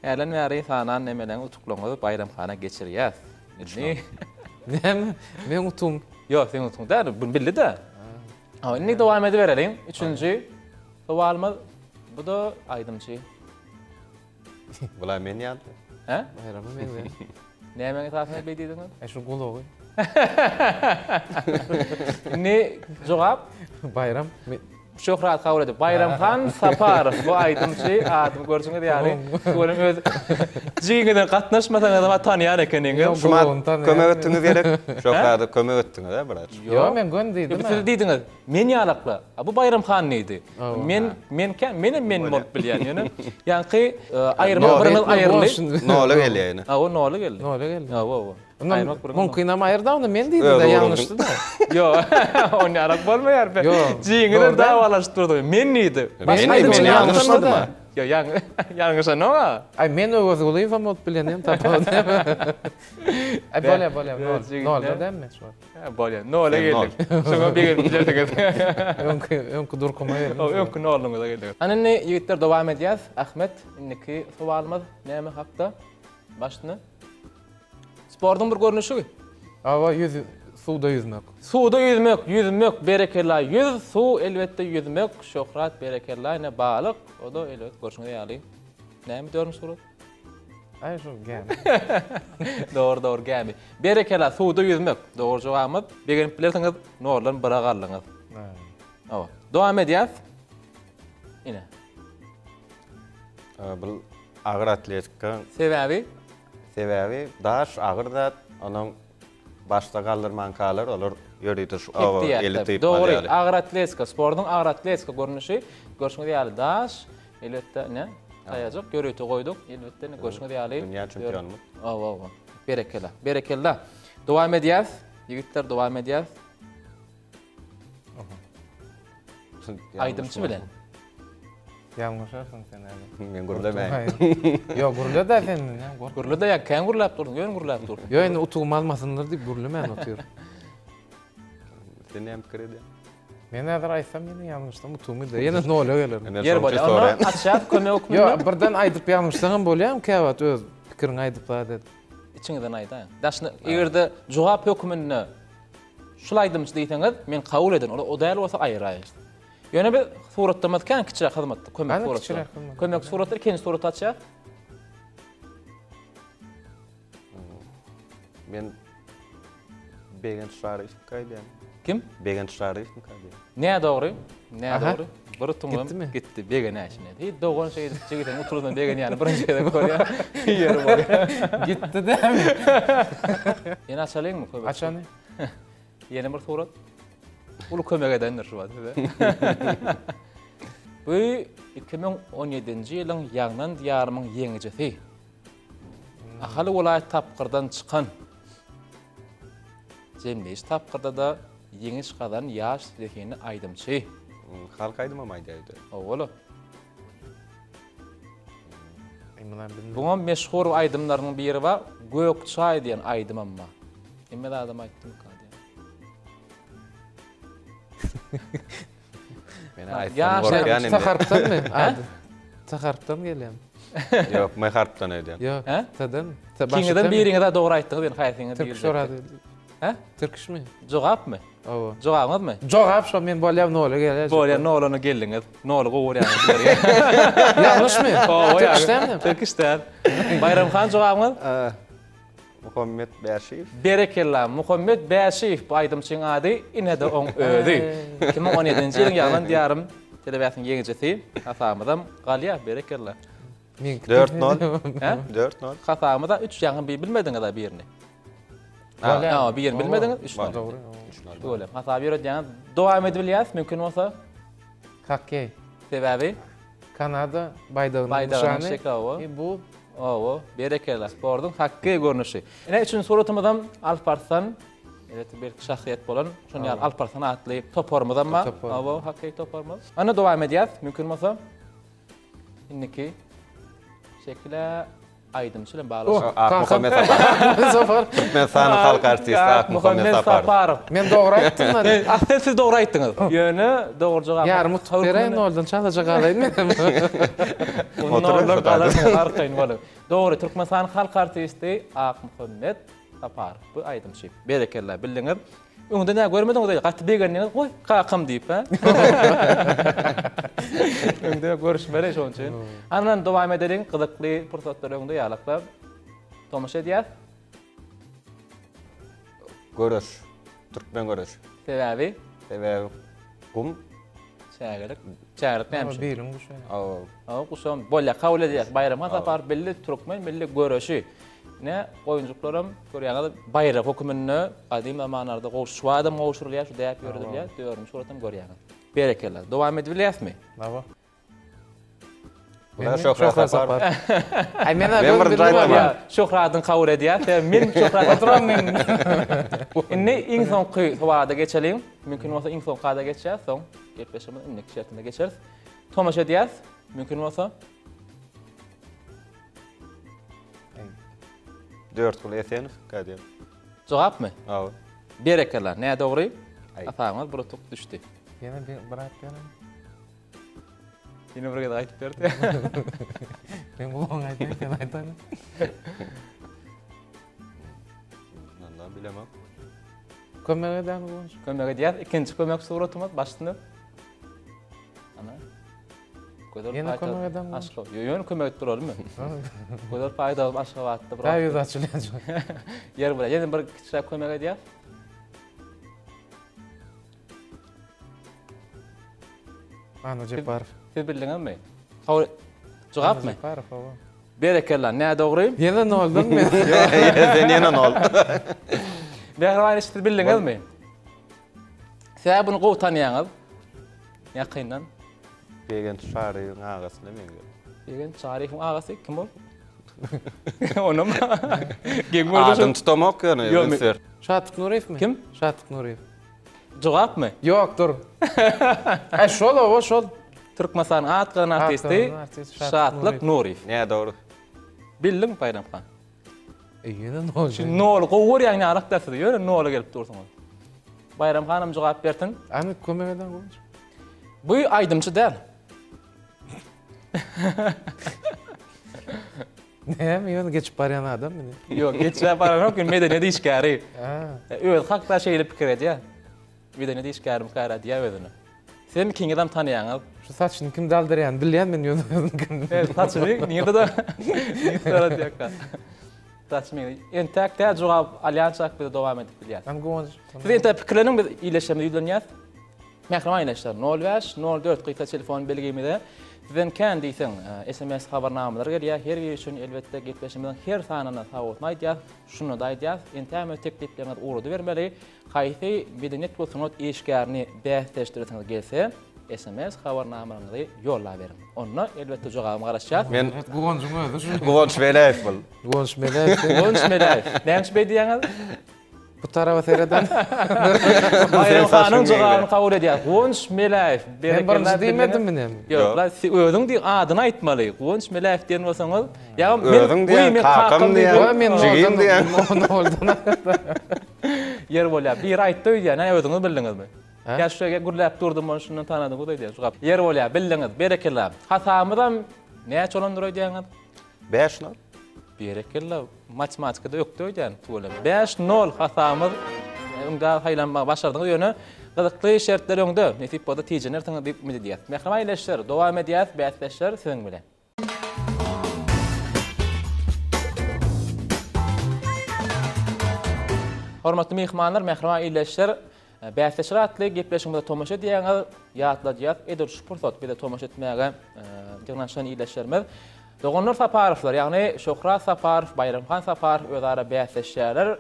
hälden bäri sanan nemeleň utuklaryňyzy Baýramhana geçirýäs. Indi Näme? Meň utugym. Ýok, seň utugyň däl, bu bildi-de. Indi dowam edibereliň. Üçünji sowalymyz Bu-da aýdymçy. Bula men ýaly. Hä? Baýrama meňzeýär. Nämäň esasynda beý diýdiňiz? E şu gulagy. Indi jogap? Baýram. Şöhrat kabul edip. Baýramhan Saparow bu aýdymçy adyny görşüňiz ýaly. Görüň öz jigiňizden gatnaşmasaňyzam tanýan ekeniňiz. Şumat kömek etdiňiz gerek. Şöhrada kömek etdiňiz-ä biraz. Ýok, men göni diýdim. Siz diýdiňiz. Men ýalakla. A bu Baýram han diýdi. Men men kä menem men bolup bilýän ýöne. Ýaňky aýyrma birimiz aýryldy. Nola gelýär ýene. Hawa nola geldi. Nola geldi. Hawa hawa. Aýyrmak birimiz. Mümkinam aýyrdy onda men diýdi-de ýalňyşdy-da. Ýok. On ýalak bolmaýar. Ýok. Jigiňizem dawalaşyp durdy. Men diýdi. Men men ýalňyşmadym-a. Ýok, ýalňyşanok-a. Aý men Öwezgulyýewem bolup bilýän hem tapawudy. Aý bolýar bolýar. Nolda dälmi şu wagt? Bolýar. Nola geldik. Şoňa begenip bilersiňiz. Öňki, öňki durkuma geldim. Öňki noluňyza geldik. Ana indi ýigitler dowam edýäs. Ahmet, indiki sowalymyz näme hakda? Başyny. Sportuň bir görnüşi. Hawa, ýüz, suwda ýüzmek. Suwda ýüzmek, ýüzmek, berekella. Ýüz, suw, elbetde ýüzmek. Şöhrat, berekella. Ine balyk, o-da elbet görşüňiz ýaly. Näme dördünji surat? Aý şu gämi. Dogry dogry gämi. Berekella suwda ýüzmek. Dogry jogabymyz. Begenip bilersiňiz noldan bire galdyňyz. Hawa. Dowam edýäs. Ine. Bu agyr atletika. Sebäbi? Sebäbi daş agyr zat, onuň başda galdyrmankalar olar ýörite şu eli typmaz Dogry, agyr atletika, sportuň agyr atletika görnüşi. Görşüňiz ýaly daş, Elbetde, ine, taýajyk ýörite goýduk. Elbetde, ine, görşüňiz ýaly. Dünýä çempionymyz. Hawa, hawa. Berekella. Berekella. Dowam edýäs. Ýigitler, dowam edýäs. Aýdymçy bilen. Ýalňyşarsyň sen häzir. Men gürlemäýin. Ýok, gürle-dä sen. Gürle-dä, ýa kän gürläp dursuň, ýöne gürläp dursuň. Ýok, indi utugymy almasynlar diýip gürlemän otyryn. Sen näme pikir edýäň? Men häzir aýtsam ýene ýalňyşsam utugymy da ýene nola gelerin. Ýer bolýar. Onda açýas kömek hökmünde. Ýok, birden aýdyp ýalňyşsaňam bolýarmy käwagt öz pikiriňi aýdyp zat edip. Içiňizden aýdaýyň. Daşyny eger-de jogap hökmünde şul aýdymçy diýseňiz, men kabul ederin. Ol o däl bolsa aýyraýyň. Ýöne biz suratdamyz kän kiçiräk hyzmatda, kömek suratda. Kömek suratda ikinji suraty açýas. Men Begenç Şaryýewka aýdýan. Kim? Begenç Şaryýewka aýdýan. Nä dogry? Nä dogry? Bir utuňam gitdi. Begenä şine. Hiç dogan şeýdip jigitiň uturyna begenýäni birinji gezek görýän. Ýeri bolýar. Gitdi dämi? Ýene açalyňmy kömek? Açany. Ýene bir surat. Uly kömek edendir şu wagt size. Bu 2017-nji ýylyň Ýagnan diýarymyň ýeňijisi. Ahal welaýat tapgyrdan çykan jemleýji tapgyrda-da ýeňiş gazan ýaş zehinli aýdymçy. Halk aýdymam aýdýardy. Hawa-la. Buňam meşhur aýdymlarynyň biri bar, Gök çaý diýen aýdymam bar. Hemme zadam aýtdymyka diýen. Men aýtsam gorkýan indi. T harpdanmy ady? T harpdan gelýän. Ýok, M harpdan öýdýän. Ýok, T-den. Ikiňizden biriňiz-ä dogry aýtdyňyz, indi haýsyňyz Tirkiş Oraz. Hä? Tirkişmi? Jogapmy? Hawa. Jogabyňyzmy? Jogap şo men bolýar nola gelýär. Bolýar nolana geldiňiz. Noly gowy görýäňiz görýän. Ýalňyşmy? Hawa. Tirkiş dälmi? Tirkiş däl. Baýram han jogabyňyz? Muhammet Bäşiýew. Berekella, Muhammet Bäşiýew bu aýdymçyň ady, ine-de oň özi. 2017-nji ýylyň Ýaglan diýarym telebäsiniň ýeňijisi. Hasabymyzam galýar, berekella. Dört nol. Hä? Dört nol. Hasabymyza üç ýaňy bir bilmediňiz-ä birini. Bolýar. Ha, birini bilmediňiz, üç nol. Dogry. Üç nol. Bolýar. Hasaby ýöredýäňiz. Dowam edibilýäs, mümkin bolsa. Hokkeý. Sebäbi? Kanada baýdagynyň Baýdagynyň nyşany. şekli, hawa. E, bu Hawa, berekella, sportuň hokkeý görnüşi. Ine, üçünji suratymyzam Alparslan, elbetde belki şahsyýet bolan, şonuň ýaly Alparslan atly toparymyzam bar. Topar. Hawa, hokkeý toparymyz. Ana dowam edýäs, mümkin bolsa. Indiki şekile aýdymçy bilen baglanyşykly. Akmuhammet Saparow. Sapar. Türkmenistanyň halk artisti Akmuhammet Saparow. Men dogry aýtdym lan. Aslynda siz dogry aýtdyňyz. Ýöne dogry jogap. Ýarym utuk beräýin noldan çalaja galaýyn men. Noldan galarsyňyz arkaýyn boluň. Dogry Türkmenistanyň halk artisti Akmuhammet Saparow bu aýdymçy. Berekella bildiňiz. Öňde nä görmediňiz gaty begendiňiz goý kakam diýip hä. Öňde görüşmeli şonuň üçin. Andan dowam edeliň gyzykly pursatlar öňde ýalaklar. Tomaşa edýäs. Göreş. Türkmen göreşi. Sebäbi? Sebäbi gum. Çägelik. Çägelik näme üçin? Biriň guşy. Hawa. Hawa guşam bolýar kabul edýäs. Baýram han Saparow belli türkmen milli göreşi. Ine goýunjyklaram görýäňiz baýrak höküminde gadym zamanlarda gowşuş adam gowşurylýar şu däp ýöredilýär. Dördünji suratam görýäňiz. Berekella. Dowam edibilýäsmi? Hawa. Bular Şöhrat Saparow. Aý men Men birinji aýtdym. Şöhratyny kabul edýär. Men Şöhrat oturam men. Indi iň soňky sowala geçeliň. Mümkin bolsa iň soňky ada geçýäs, soň gepleşigimiz indiki şertinde geçeris. Tomaşa edýäs. Mümkin bolsa. Dörtgül Esenow kädem. Jogapmy? Hawa. Berekella. Nädogry? Hasabyňyz bir utuk düşdi. Ýene bir bir aýt beriň. Ýene bir gezek aýdyp berdi. Men gulagyňa aýdaýyn, sen aýdaýyn. Nanda bilemok. Kömek edämi Guwanç? Kömek edýär. Ikinji kömek suratymyz başyny. Ana. Gözel Ýene kömek edämi? Aşgabat. Ýöne kömek edip duralymy? Gözel paýtagtym Aşgabatda bir. Daha ýüz açylýan. Ýer bilen. Ýene bir kiçiräk kömek edýär. Anna Jepbarow. Siz bildiňizmi? Hawa, jogapmy? Jepbarow, hawa. Berekella, nädogry? Ýene noldan men. Sen ýene nol. Mähriban eşit, siz bildiňizmi? Siz bunu gowy tanýaňyz. Ýakyndan. Begenç Çaryýewiň agasyna meňzeýär. Begenç Çaryýewiň agasy kim ol? Onam geň boldy. Adyny tutamok ýöne üns ber. Şatlyk Nuryýewmi? Kim? Şatlyk Nuryýew. Jogapmy? Ýok, dur. Aý şol owa şol. Türkmenistanyň at gazanan artisti Şatlyk Nuryýew. Nädogry. Bildiň Baýram han. E, ýene nol. Şu noly gowy görýän ýalak-da siz, ýöne nola gelip dursuňyz. Baýram hanam jogap bersin. Anyk kömek eden gowy. Bu aýdymçy däl. Näme ýöne geçip barýan adam meni? Ýok, geçip baranok, medeniýet işgäri. Öz hakda şeýle pikir edýär. Medeniýet işgärim käre diýýär özüne. Sizem ikiňizem tanýaňyz. Şu saçyny kim daldyrýany bilýän men ýöne özüni kim. Evet, saçyny nirede da nirede Saç meni entäk tä jogap alýançak biz dowam edip bilýäris. Ben Guwanç. Siz entäk pikirleniň biz iýleşemiz ýüzlenýäs. Mähriban ildeşler, 05 04 gysga telefon belgimize sizden kän diýseň SMS habarnamalar gelýär. Her biri üçin elbetde gepleşigimiziň her sanyna sag bolsun aýdýas. Şunda-da aýdýas, entäme teklipleriňizi ugradybermeli. Haýsy medeniýet we sungat işgärini bäsleşdiresiňiz gelse, SMS habarnamalaryňyzy ýollaberiň. Onda elbetde jogabyma garaşýas. Men Guwanjyň özi şu. Guwanç Meläýew bul. Guwanç Meläýew. Guwanç Meläýew. Näme üçin beý diýýäňiz? Bu taraba sereden. Baýram hanyň jogabyny kabul edýär. Guwanç Meläýew. Men birinji diýmedimmi näme? Ýok, la özüň diý adyny aýtmaly. Guwanç Meläýew diýen bolsaňyz, ýa özüň diýen, kakam diýen, jigim diýen. Ýer bolýar. Biri aýtdy öýdýän, hä özüňiz bildiňizmi? Ýa şu ýerde gürläp durdum, ony şundan tanadyňyz öýdýän. Jogap. Ýer bolýar, bildiňiz. Berekella. Hasabymyzam näçe bolandyr öýdýäňiz? 5 nol. Berekella, matematikada ökde öýdýän tüweleme. 5 nol hasabymyz öňde saýlanmagy başardyňyz, ýöne gyzykly şertler öňde. Nesip bolsa tijenersiňiz diýip umyt edýäs. Mähriban ildeşler, dowam edýäs, bäsdeşler siziň bilen. Hormatly myhmanlar, mähriban ildeşler, Bäsleşik atly gepleşigimize tomaşa edýäňiz. Ýatladýas, edil şu pursat bize tomaşa etmäge ýygnanyşan ildeşlerimiz doganlar Saparowlar, ýagny Şöhrat Saparow, Baýramhan Saparow özara bäsleşýärler.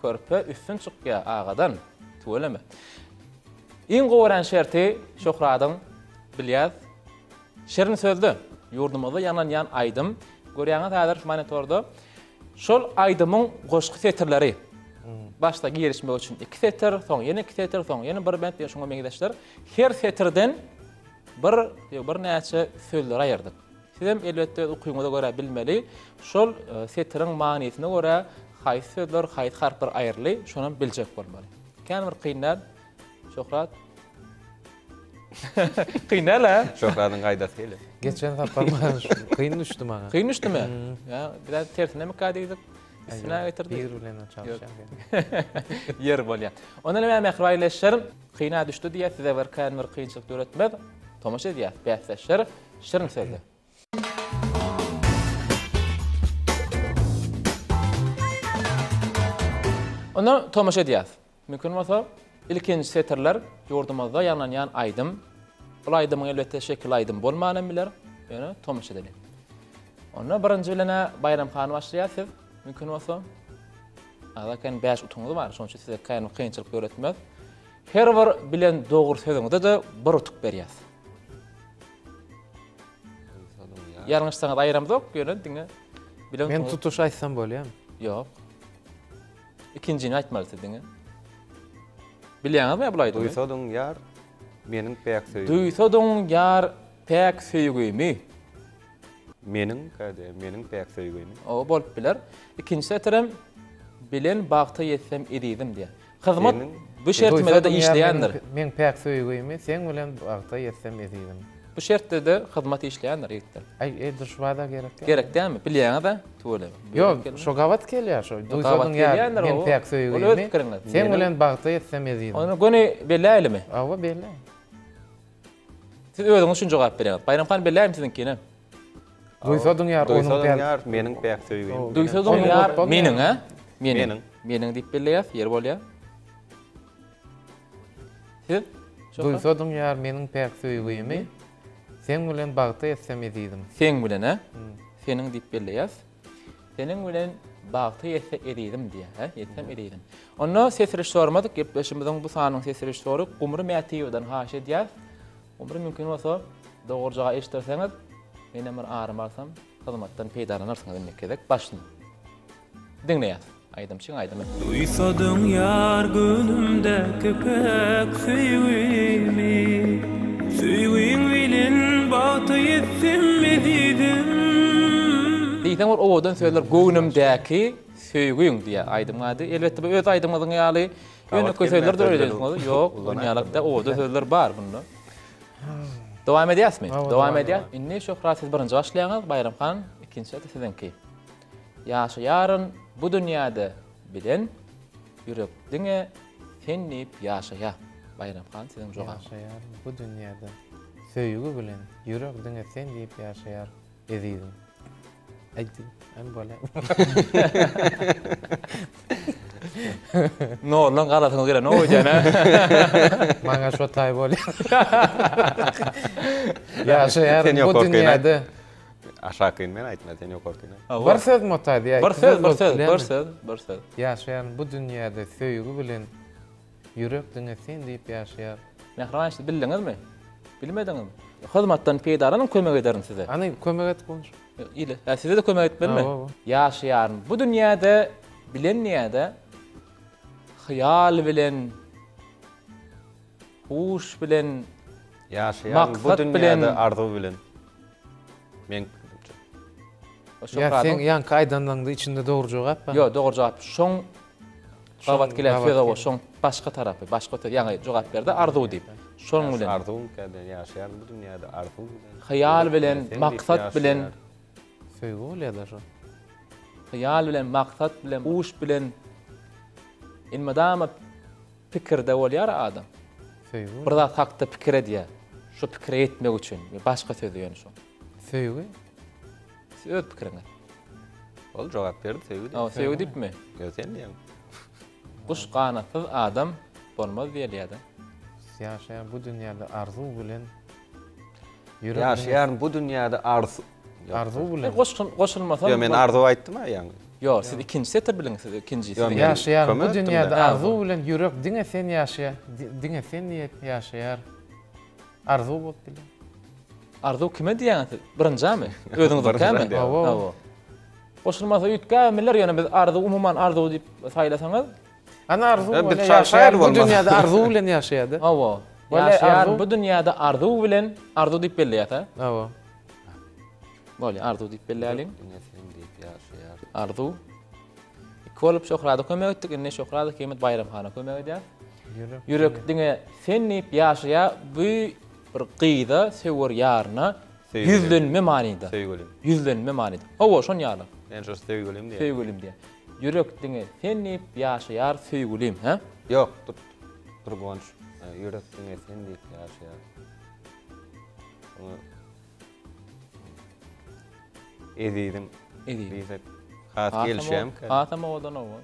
Körpe üstün çykýar agadan. Tüweleme. Iň gowy görýän şerti Şöhradyň bilýäs. Şirin sözde ýurdumyzda ýaňlanýan aýdym. Görýäňiz häzir şu monitorda. Şol aýdymyň goşgy setirleri. Başda girişmek üçin 2 setir, soň ýene 2 setir, soň ýene bir bent diýen şuňa meňzeşler. Her setirden bir ýa birnäçe sözleri aýyrdyk. Siz hem elbetde öz ukybyňyza görä bilmeli. Şol e, setiriň manysyna görä haýsy sözler, haýsy harplar aýryldy, şony hem biljek bolmaly. Kän bir kyn däl. Şöhrat. Kyn däl ha? Şöhratyň gaýdasy gelýär. Geçen sapar maňa şu kyn düşdi maňa. Kyn düşdümi? Ýa biraz tersine mi diýdik? Üstüne getirdik. Bir bilen çalyşýan. Ýer bolýar. Ondan hem mähriban ildeşler, kyna düşdi diýýär, size bir kän bir kynçylyk döretmez. Tomaşa edýär bäsdeşler şirin sözde. Onda tomaşa edýäs. Mümkin bolsa, ilkinji setirler ýurdumyzda ýaňlanýan aýdym. Bul aýdymyň elbetde şekili aýdym bolman hem biler, ýöne tomaşa edeliň. Onda birinji bilen-ä Baýram han başlaýar siz, mümkin bolsa. Azak-än 5 utugyňyz bar, şonuň üçin size kän bir kynçylyk döretmez. Her bir bilen dogry sözüňize-de bir utuk berýäs. Ýalňyşsaňyz aýramzok, ýöne diňe bilen Men tutuş aýtsam bolýarmy? Ýok. Ikinjini aýtmaly siz diňe. Bilýäňizmi bul aýdymy? Duýsadyň ýar meniň päk söýgimi. Duýsadyň ýar päk söýgimi. Meniň käde meniň päk söýgimi. O bolup biler. Ikinji setirem bilen bagta ýetsem ezizim diýýär. Hyzmat bu şertimizde-de işleýändir. Meň päk söýgimi seň bilen bagta ýetsem ezizim. Bu şertde-de hyzmat işleýändir ýigitler. Aý edil şu bada gerek däl. Gerek dälmi? Bilýäňiz-ä tüweleme. Ýok, şo gabat gelýär şo. Duýsadyň ýar meň päk söýgimi. Ol öz pikiriňiz. Seň bilen bagta ýetsem ezizim. Ony göni belläýlimi? Hawa belläý. Siz özüňiz üçin jogap berýäňiz. Baýram han belläými siziňkini? Duýsadyň ýar onuň Duýsadyň ýar meniň päk söýgim. Duýsadyň ýar meniň, hä? Meniň. Meniň diýip belleýäs, ýeri bolýar. Siz? Duýsadyň ýar meniň päk söýgimi, Seň bilen bagta ýetsem ezizim. Seň bilen, hä? Seniň diýip belleýäs. Seniň bilen bagta ýetse ezizim diýýär, hä? Ýetsem ezizim. Onda ses režissýorymyz, gepleşigimiziň bu sanynyň ses režissýory Gumry Mätiýewadan haýyş edýäs. Gumry mümkin bolsa dogrujaga eşitdirseňiz, menem bir arym alsam, hyzmatdan peýdalanarsyňyz indiki gezek. Başyny diňleýäs. Aýdymçyň aýdymy. Duýsadyň ýar göwnümdäki päk söýgimi, Söýgiň bilen bagta ýetsem ezizim. Diýseň bir owadan sözler göwnümdäki söýgüň diýýär aýdymyň ady. Elbetde bu öz aýdymyňyzyň ýaly ýönekeý sözlerdir öýdýärsiňiz. Ýok, dünýälikde owadan sözler bar bunda. Dowam edýäsmi? Dowam edýäs. Indi Şöhrat siz birinji başlaýaňyz, Baýram han ikinji siziňki. Ýaşaýaryn bu dünýäde bilen ýürek diňe sen diýip ýaşaýa. Baýram han siziň jogabyňyz. Ýaşaýaryn bu dünýäde söýgi bilen ýürek diňe sen diýip ýaşaýar ezizim. Aýdy, hem bolýar. Noldan galasyňyz gelen o öýdýän hä? Maňa şo taý bolýar. Ýaşaýaryn bu dünýäde. Aşakyny men aýtma, sen ýokarkyny aýt. Bir söz mota diýä. Bir söz, bir söz, bir söz, bir söz. Ýaşaýan bu dünýäde söýgi bilen ýürek diňe sen diýip ýaşaýar. Mähriban siz bildiňizmi? Bilmediňizmi? Hyzmatdan peýdalanyň kömek ederin size. Hany kömek et goňşy. Ile, hä size-de kömek etmelimi? Ýaşaýaryn bu dünýäde bilen diýäde. Hyýal bilen, huş bilen, Ýaşaýan bu Maksat bilen. dünýäde arzuw bilen. Meň pikirimçe. Ýa seň ýaňky aýdanlaňda içinde dogry jogap bar. Ýok, dogry jogap şoň gabat gelen gabat söz owa, gelen. şoň başga tarapy, başga söz, ýaňy jogap berdi arzuw diýip. Şoň bilen. Arzuwmyka diýen, ýaşaýan bu dünýäde arzuw bilen. Hyýal bilen, Sen diýip maksat bilen. ýaşaýar. Söýgi bolýar-da şo. Hyýal bilen, maksat bilen, huş bilen elmydama pikirde bolýar adam. Söýgi. Bir zat hakda pikir edýär. Şo pikire ýetmek üçin. Başga sözi ýöne şo. Söýgi. Siz öz pikiriňiz. Ol jogap berdi söýgi diýip. Hawa, söýgi diýipmi? Ýok, sen diýýäň. Guş ganatsyz adam bolmaz diýilýär-de. Ýaşaýan bu dünýäde arzuw bilen ýürek Ýaşaýaryn bu dünýäde arzuw. Arzuw bilen. Goşun goşulmasa. Ýok, men arzuw aýtdym-a ýaňy. Ýok, siz ikinji setir biliň, siz ikinji. Ýok, men Ýaşaýaryn bu kömek etdim-de. dünýäde arzuw bilen ýürek diňe sen ýaşaýar, diňe sen diýip ýaşaýar. Arzuw bolup biler. Arzuw kime diýýäňiz siz? Birinjämi? Özüňiziňkämi? Hawa. Hawa. Goşulmasa üýtgäbem biler, ýöne biz arzuw umuman arzuw diýip saýlasaňyz. Ana arzuw Biz bolýar, çaşaýar ýaşaýar bu bolmaz. dünýäde arzuw bilen ýaşaýar-da. Hawa. Bolýar, Ýaşaýar arzuw. bu dünýäde arzuw bilen arzuw diýip belleýäs-ä? Hawa. Bolýar, arzuw diýip belläliň. Diňe sen diýip ýaşaýar. Arzuw. Iki bolup Şöhrada kömek etdik, indi Şöhrat ikimiz Baýram hana kömek edýäs. Ýürek. Ýürek diňe sen diýip ýaşaýar, bu bir gyza, söwer ýaryna Söýgülim. ýüzlenme manyda. Söýgülim. Ýüzlenme manyda. Hawa, şon ýaly. Men şo söýgülim diýýän. Söýgülim diýýän. Ýürek diňe sen diýip ýaşaýar söýgülim, hä? Ýok, dur. Dur Guwanç. Ýürek diňe sen diýip ýaşaýar. Şoňa Ezizim. Ezizim. Diýsek has gelişýärmikä? Hasam owadan owa.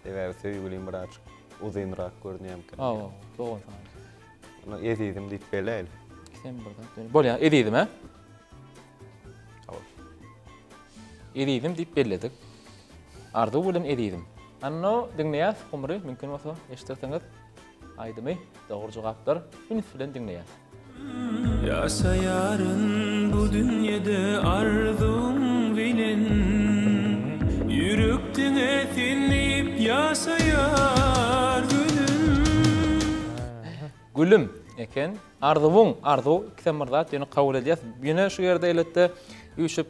Sebäbi söýgülim birazjyk uzynrak görünýärmikä? Hawa, dogan sana. Ony ezizim diýip beläýeli. Sen bir zat. Bolýar, ezizim, hä? Hawa. Ezizim diýip belledik. Arzuw bilen ezizim. Anno diňleýäs Gumry, mümkin bolsa eşitdirseňiz aýdymy, dogry jogaplar üns bilen diňleýäs. Ýaşaýaryn bu dünýede arzuwyň bilen Ýürek diňe sen diýip ýaşaýar gülüm. Gülüm eken. Arzuwyň, arzuw ikisem bir zat, ýöne kabul edýäs. Ýöne şu ýerde elbetde üýşüp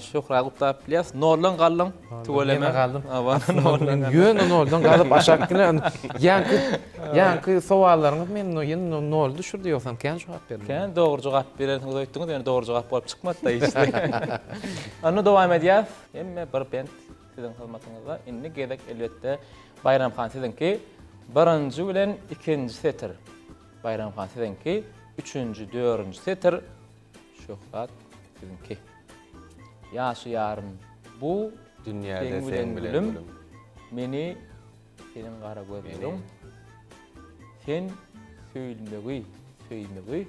Şöhraty gutlap bilýäs. Noldan galdyň, tüweleme. Ýene galdym. Hawa, noldan galdym. Ýöne noldan galyp aşak ine ýaňky ýaňky sowallaryňyz meni ýene nol düşürdi ýogsam kän jogap berdim. Kän dogry jogap berersiňiz öýtdüňiz, ýöne dogry jogap bolup çykmady-da hiç. Onda dowam edýäs. Hemme bir bent siziň hyzmatyňyzda. Indi gezek elbetde Baýram han siziňki. Birinji bilen ikinji setir. Baýram han siziňki, üçünji, dördünji setir Şöhrat siziňki. Ýaşaýaryn bu dünýäde seň bilen gülüm, meni seniň gara gözleriň, sen söýülmegi, söýmegi,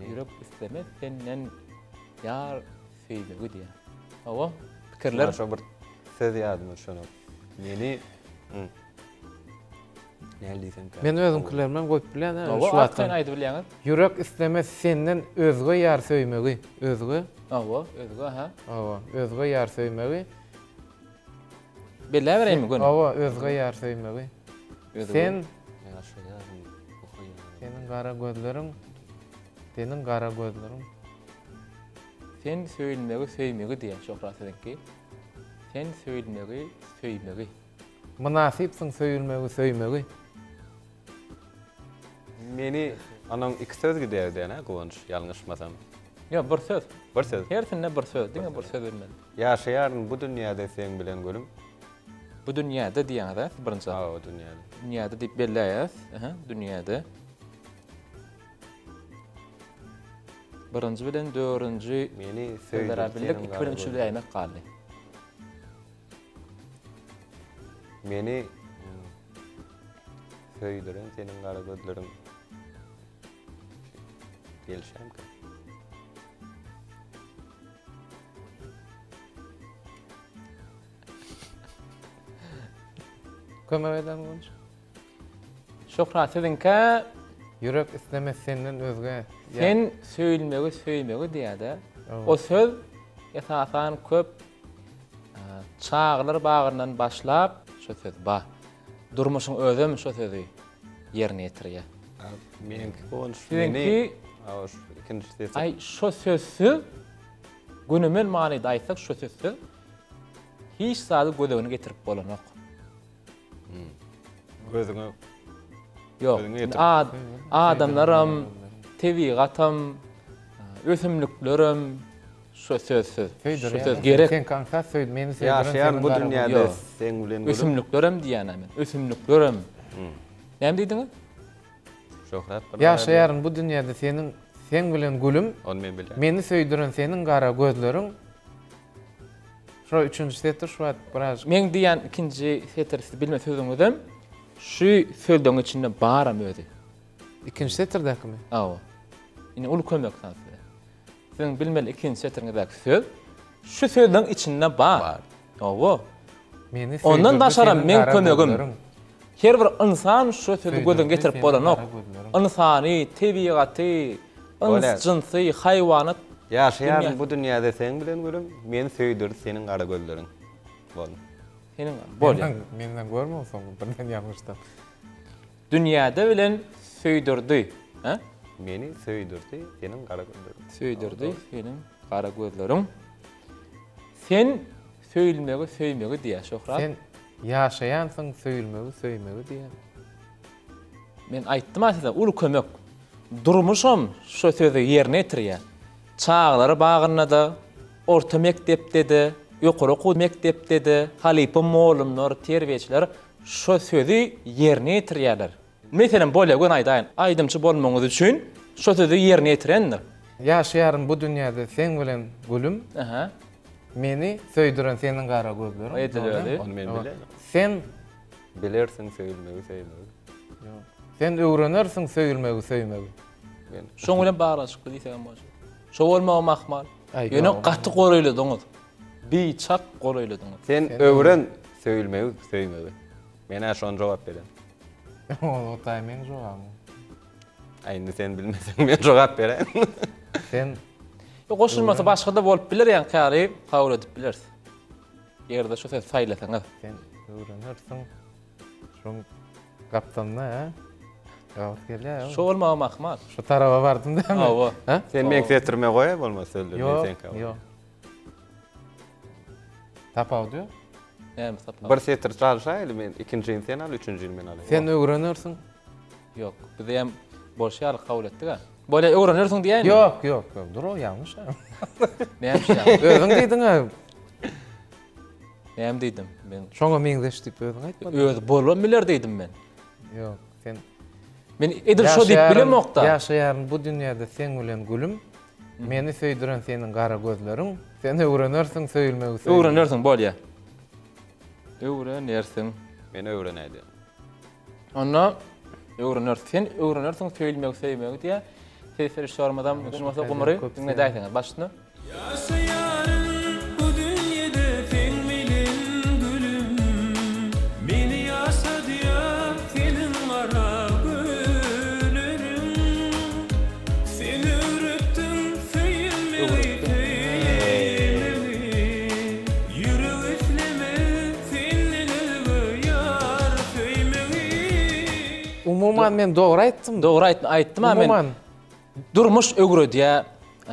ýürek istemez senden ýar söýmegi diýýär. Hawa, pikirler. Şo bir söz ýadyma düşenok. Meni Näl diýsemkä? Men özüňkilerimi hem goýup bilýän, Hawa, şu wagtdan. arkaýyn aýdyp bilýäňiz. Ýürek istemez senden özge ýar söýmegi, özge. Hawa, özge, hä. Hawa, özge ýar söýmegi. Belläbereýinmi göni? Hawa, özge ýar söýmegi. Sen Ýaşaýaryn bu hyýalyň. Seniň gara gözleriň, seniň gara gözleriň. Sen söýülmegi söýmegi diýýär Şöhrat siziňki. Sen söýülmegi söýmegi. Mynasypsyň söýülmegi, söýmegi. Meni onuň iki söz gidýär diýen-ä Guwanç, ýalňyşmasam. Ýok, bir söz. Bir söz. Hersinde bir söz, diňe bir söz bilmeli. Ýaşaýaryn bu dünýäde seň bilen gülüm. Bu dünýäde diýýäňiz-ä siz birinji. Hawa, dünýäde. Dünýäde diýip belläýäs. Aha, dünýäde. Birinji bilen dördünji Meni sözler söýdür bildik, seniň iki bilen gara üçi gözüň. biläýmek galdy. Meni söýdüren seniň gara gözleriň gelşämkä? Kömek eden bolç. Şöhrat siziňkä Ýürek istemez senden özge. Sen söýülmegi söýmegi diýýär-de. O söz esasan köp çagalar bagyndan başlap şu söz bar. Durmuşyň özem şo sözi ýerine ýetirýär. Meňki bolş. Siziňki ikinji setir. Aý şo sözsüz gönümel manyda aýtsak şo sözsüz hiç zady göz öňüne getirip bolanok. Hmm. Gözüňe Ýok. Ad, adamlaram, tebigatam, ösümliklerem şo sözsüz. Şo söz gerek. Sen kaňsat söýd, meni söýdüren Ýaşaýan bu dünýäde seň bilen gülüp. Ösümliklerem diýýän men. Ösümliklerem. Hmm. Näme diýdiňiz? Şöhrat bir. Ýaşaýaryn bu dünýäde seniň seň bilen gülüm. Ony men bilýän. Meni söýdüren seniň gara gözleriň. Şo üçünji setir şu wagt biraz. Meň diýýän ikinji setir siz bilme sözüňizem şu sözleň içinde baram özi. Ikinji setirdäkimi? Hawa. Indi uly kömek sana size. Siziň bilmeli ikinji setiriňizdäki söz şu sözleň içinde bar. Bar. Hawa. Meni Ondan söýdürdi daşaram seniň meň gara kömegim. gözleriň. Her bir ynsan şu sözi gözüne Söýdürdi getirip seniň bolanok. gara gözleriň. Ynsany, tebigaty, yns, Bolýar. jynsy, haýwanat Ýaşaýaryn dünýä. bu dünýäde seň bilen gülüm, meni söýdürdi seniň gara gözleriň. Boldy. Seniň bolýar. Menden görme onsoň birden ýalňyşdym. Dünýäde bilen söýdürdi. Hä? Meni söýdürdi seniň gara gözleriň. Söýdürdi seniň gara gözleriň. Sen söýülmegi söýmegi diýýär Şöhrat. Sen ýaşaýansyň söýülmegi söýmegi diýýär. Men aýtdym-a size uly kömek. Durmuşam şo sözi ýerine ýetirýär. Çagalar bagynda-da, orta mekdepde-de, ýokary okuw mekdepde-de halypa mugallymlar, terbiýeçiler şo sözi ýerine ýetirýärler. Meselem, bolýa göni aýdaýyn, aýdymçy bolmagyňyz üçin şo sözi ýerine ýetirendir. Ýaşaýaryn bu dünýäde seň bilen gülüm. Aha. Meni söýdüren seniň gara gözleriň. Edil özi. Ony men bilerin. Sen Bilersiň söýülmegi söýmegi. Ýok. Sen öwrenersiň söýülmegi söýmegi. Men Şoň bilen baglanyşykly diýsegem boljak. Şo bolmagam ahmal. Aý, Ýöne ýok. gaty golaýladyňyz. Biçak golaýladyňyz. Sen öwren söýülmegi söýmegi. Men-ä şony jogap berýän. O taý meň jogabym. A indi sen bilmeseň men jogap beräýin. Sen Ýok, goşulmasy başga-da bolup biler, ýaňky ýaly kabul edip bileris. Eger-de şu sözi saýlasaňyz. Sen öwrenersiň. Şoň gapdalynda, hä? Gabat gelýär. Şo bolmagam ahmal. Şu taraba bardym dämi? Hawa. Hä? Sen meň setirime goý, bolmasa sözleri men Ýok, seňkä goýaýyn. ýok. Tapawudy ýok. Näme tapawudy? Bir setir çalşaýly men ikinjini sen al, üçünjini men alaýyn. Sen öwrenersiň. Ýok, biz hem bolşy ýaly kabul etdik-ä. Bolýa, öwrenersiň diýäýinmi? Ýok, ýok, ýok. Dur o ýalňyş. Näme şu ýalňyş? Özüň diýdiň-ä. Näme diýdim? Men Şoňa meňzeş diýip özüň aýtmadyň. Özi bolubam biler diýdim men. Ýok, sen Men edil şo diýip bilemok-da. Ýaşaýaryn bu dünýäde seň bilen gülüm. Meni söýdüren seniň gara gözleriň. Sen öwrenersiň söýülmegi söýmegi. Öwrenersiň, bolýa. Öwrenersiň. Men öwrenäýdim. Onda öwrenersiň. Sen öwrenersiň söýülmegi söýmegi diýýär. Ses režissýorymyzam mümkin bolsa Gumry diňledäýseňiz başyny. Ýaşaýaryn bu dünýede seň bilen gülüm. Meni ýaşadýar seniň gara gözleriň. Sen öwretdiň söýülmegi söýmegi. Ýürek islemez senden özge ýar söýmegi. Umuman men dogry aýtdym. Dogry aýtdym, aýtdym-a men. Umuman. Durmuş öwredýär.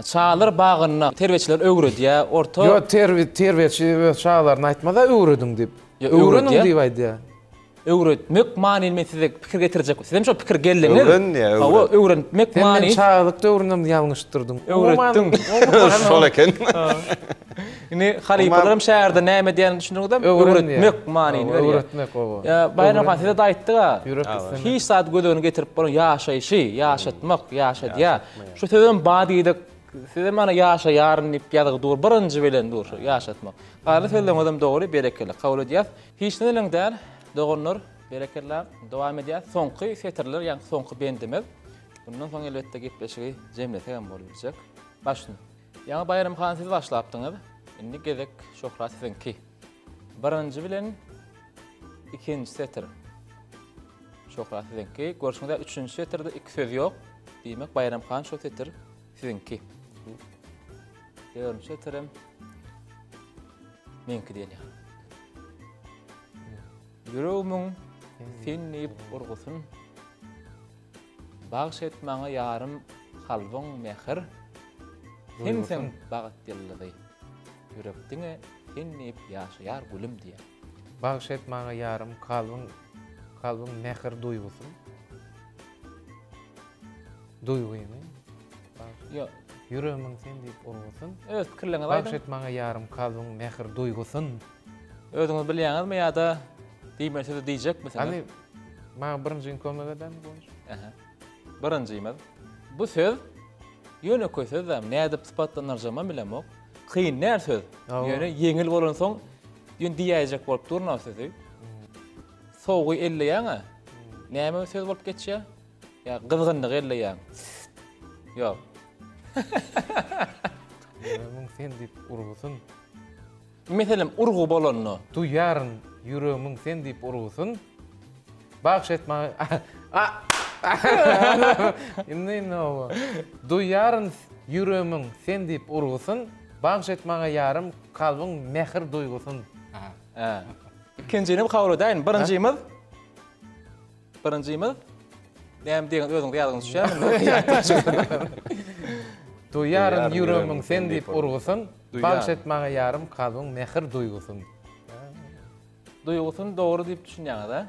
Çagalar bagynda terbiýeçiler öwredýär, orta. Ýok, terbiýeçi öz çagalaryna aýtmaz-a öwrediň diýip. Öwreniň diýip aýdýar. Öwretmek manyly men size pikir getirjek. Sizem şo pikir geldiňiz. Öwren diýýär, öwren. Hawa, öwrenmek Sen many. meni çagalyk döwründem ýalňyşdyrdyň. Öwretdiň. Şol eken. Indi halypalaram şäherde näme diýenini düşündiňizmi? Öwretmek manyny berýär. Öwretmek oba. Ýa Baýram han size-de aýtdyk-a. Ýürek islemek. Hiç zat göz öňüne getirip bolan ýaşaýşy, ýaşatmak, ýaşadýar. Şu sözem bar diýdik. Sizem ana ýaşaýaryn diýip ýazgy dur, birinji bilen dur şu ýaşatmak. Galan sözleriňizem dogry, berekella. Kabul edýäs. Hiç neleň däl, doganlar, berekella. Dowam edýäs. Soňky setirler, ýagny soňky bendimiz. Bundan soň elbetde gepleşigi jemlesegem bolubiljek. Başyny. Ýaňy Baýram han siz başlapdyňyz. Indi gezek Şöhrat siziňki. Birinji bilen ikinji setir. Şöhrat siziňki. Görşüňiz ýaly üçünji setirde iki söz ýok. Diýmek Baýram han şo setir siziňki. Dördünji setirem meňki diýen ýaly. Ýüregimiň. Sen diýip urgusyn. Bagş et maňa ýarym kalbyň mähir. Sensiň bagt ýyldyzy. Ýürek diňe sen diýip ýaşaýar gülüm diýýär. Bagş et maňa ýarym kalbyň kalbyň mähir duýgusyn. Duýgyny. Ýok. Ýüregimiň sen diýip urgusyn. Öz pikirleriňizi aýdyň. Bagş et maňa ýarym kalbyň mähir duýgusyn. Özüňiz bilýäňizmi ýa-da diýmeli sözi diýjekmisiňiz? Hany maňa birinjiň kömek edämi Guwanç? Ähä. Birinjimiz. Bu söz ýönekeý söz däl. Nädip sypatlandyrjagymam bilemok. Kyn däl söz. Ýöne ýeňil bolansoň ýöne diýäýjek bolup durun o sözi. Sowugy elleýäň-ä. Näme söz bolup geçýär? Ýa gyzgynlygy elleýäň. Ýok. Ýüregimiň sen diýip urgusyn. Meselem, urgy bolanda. Duýaryn ýüregimiň sen diýip urgusyn. Bagş et maňa. Indi indi oba. Duýaryn ýüregimiň sen diýip urgusyn. Bagş et maňa ýarym kalbyň mähir duýgusyn. Hä. Ikinjini kabul edäýin. Birinjimiz Birinjimiz näme diýen özüňiz ýadyňyza düşýärmi? Duýaryn ýüregimiň sen diýip urgusyn, Bagş et maňa ýarym kalbyň mähir duýgusyn. Duýgusyn dogry diýip düşünýäňiz, a?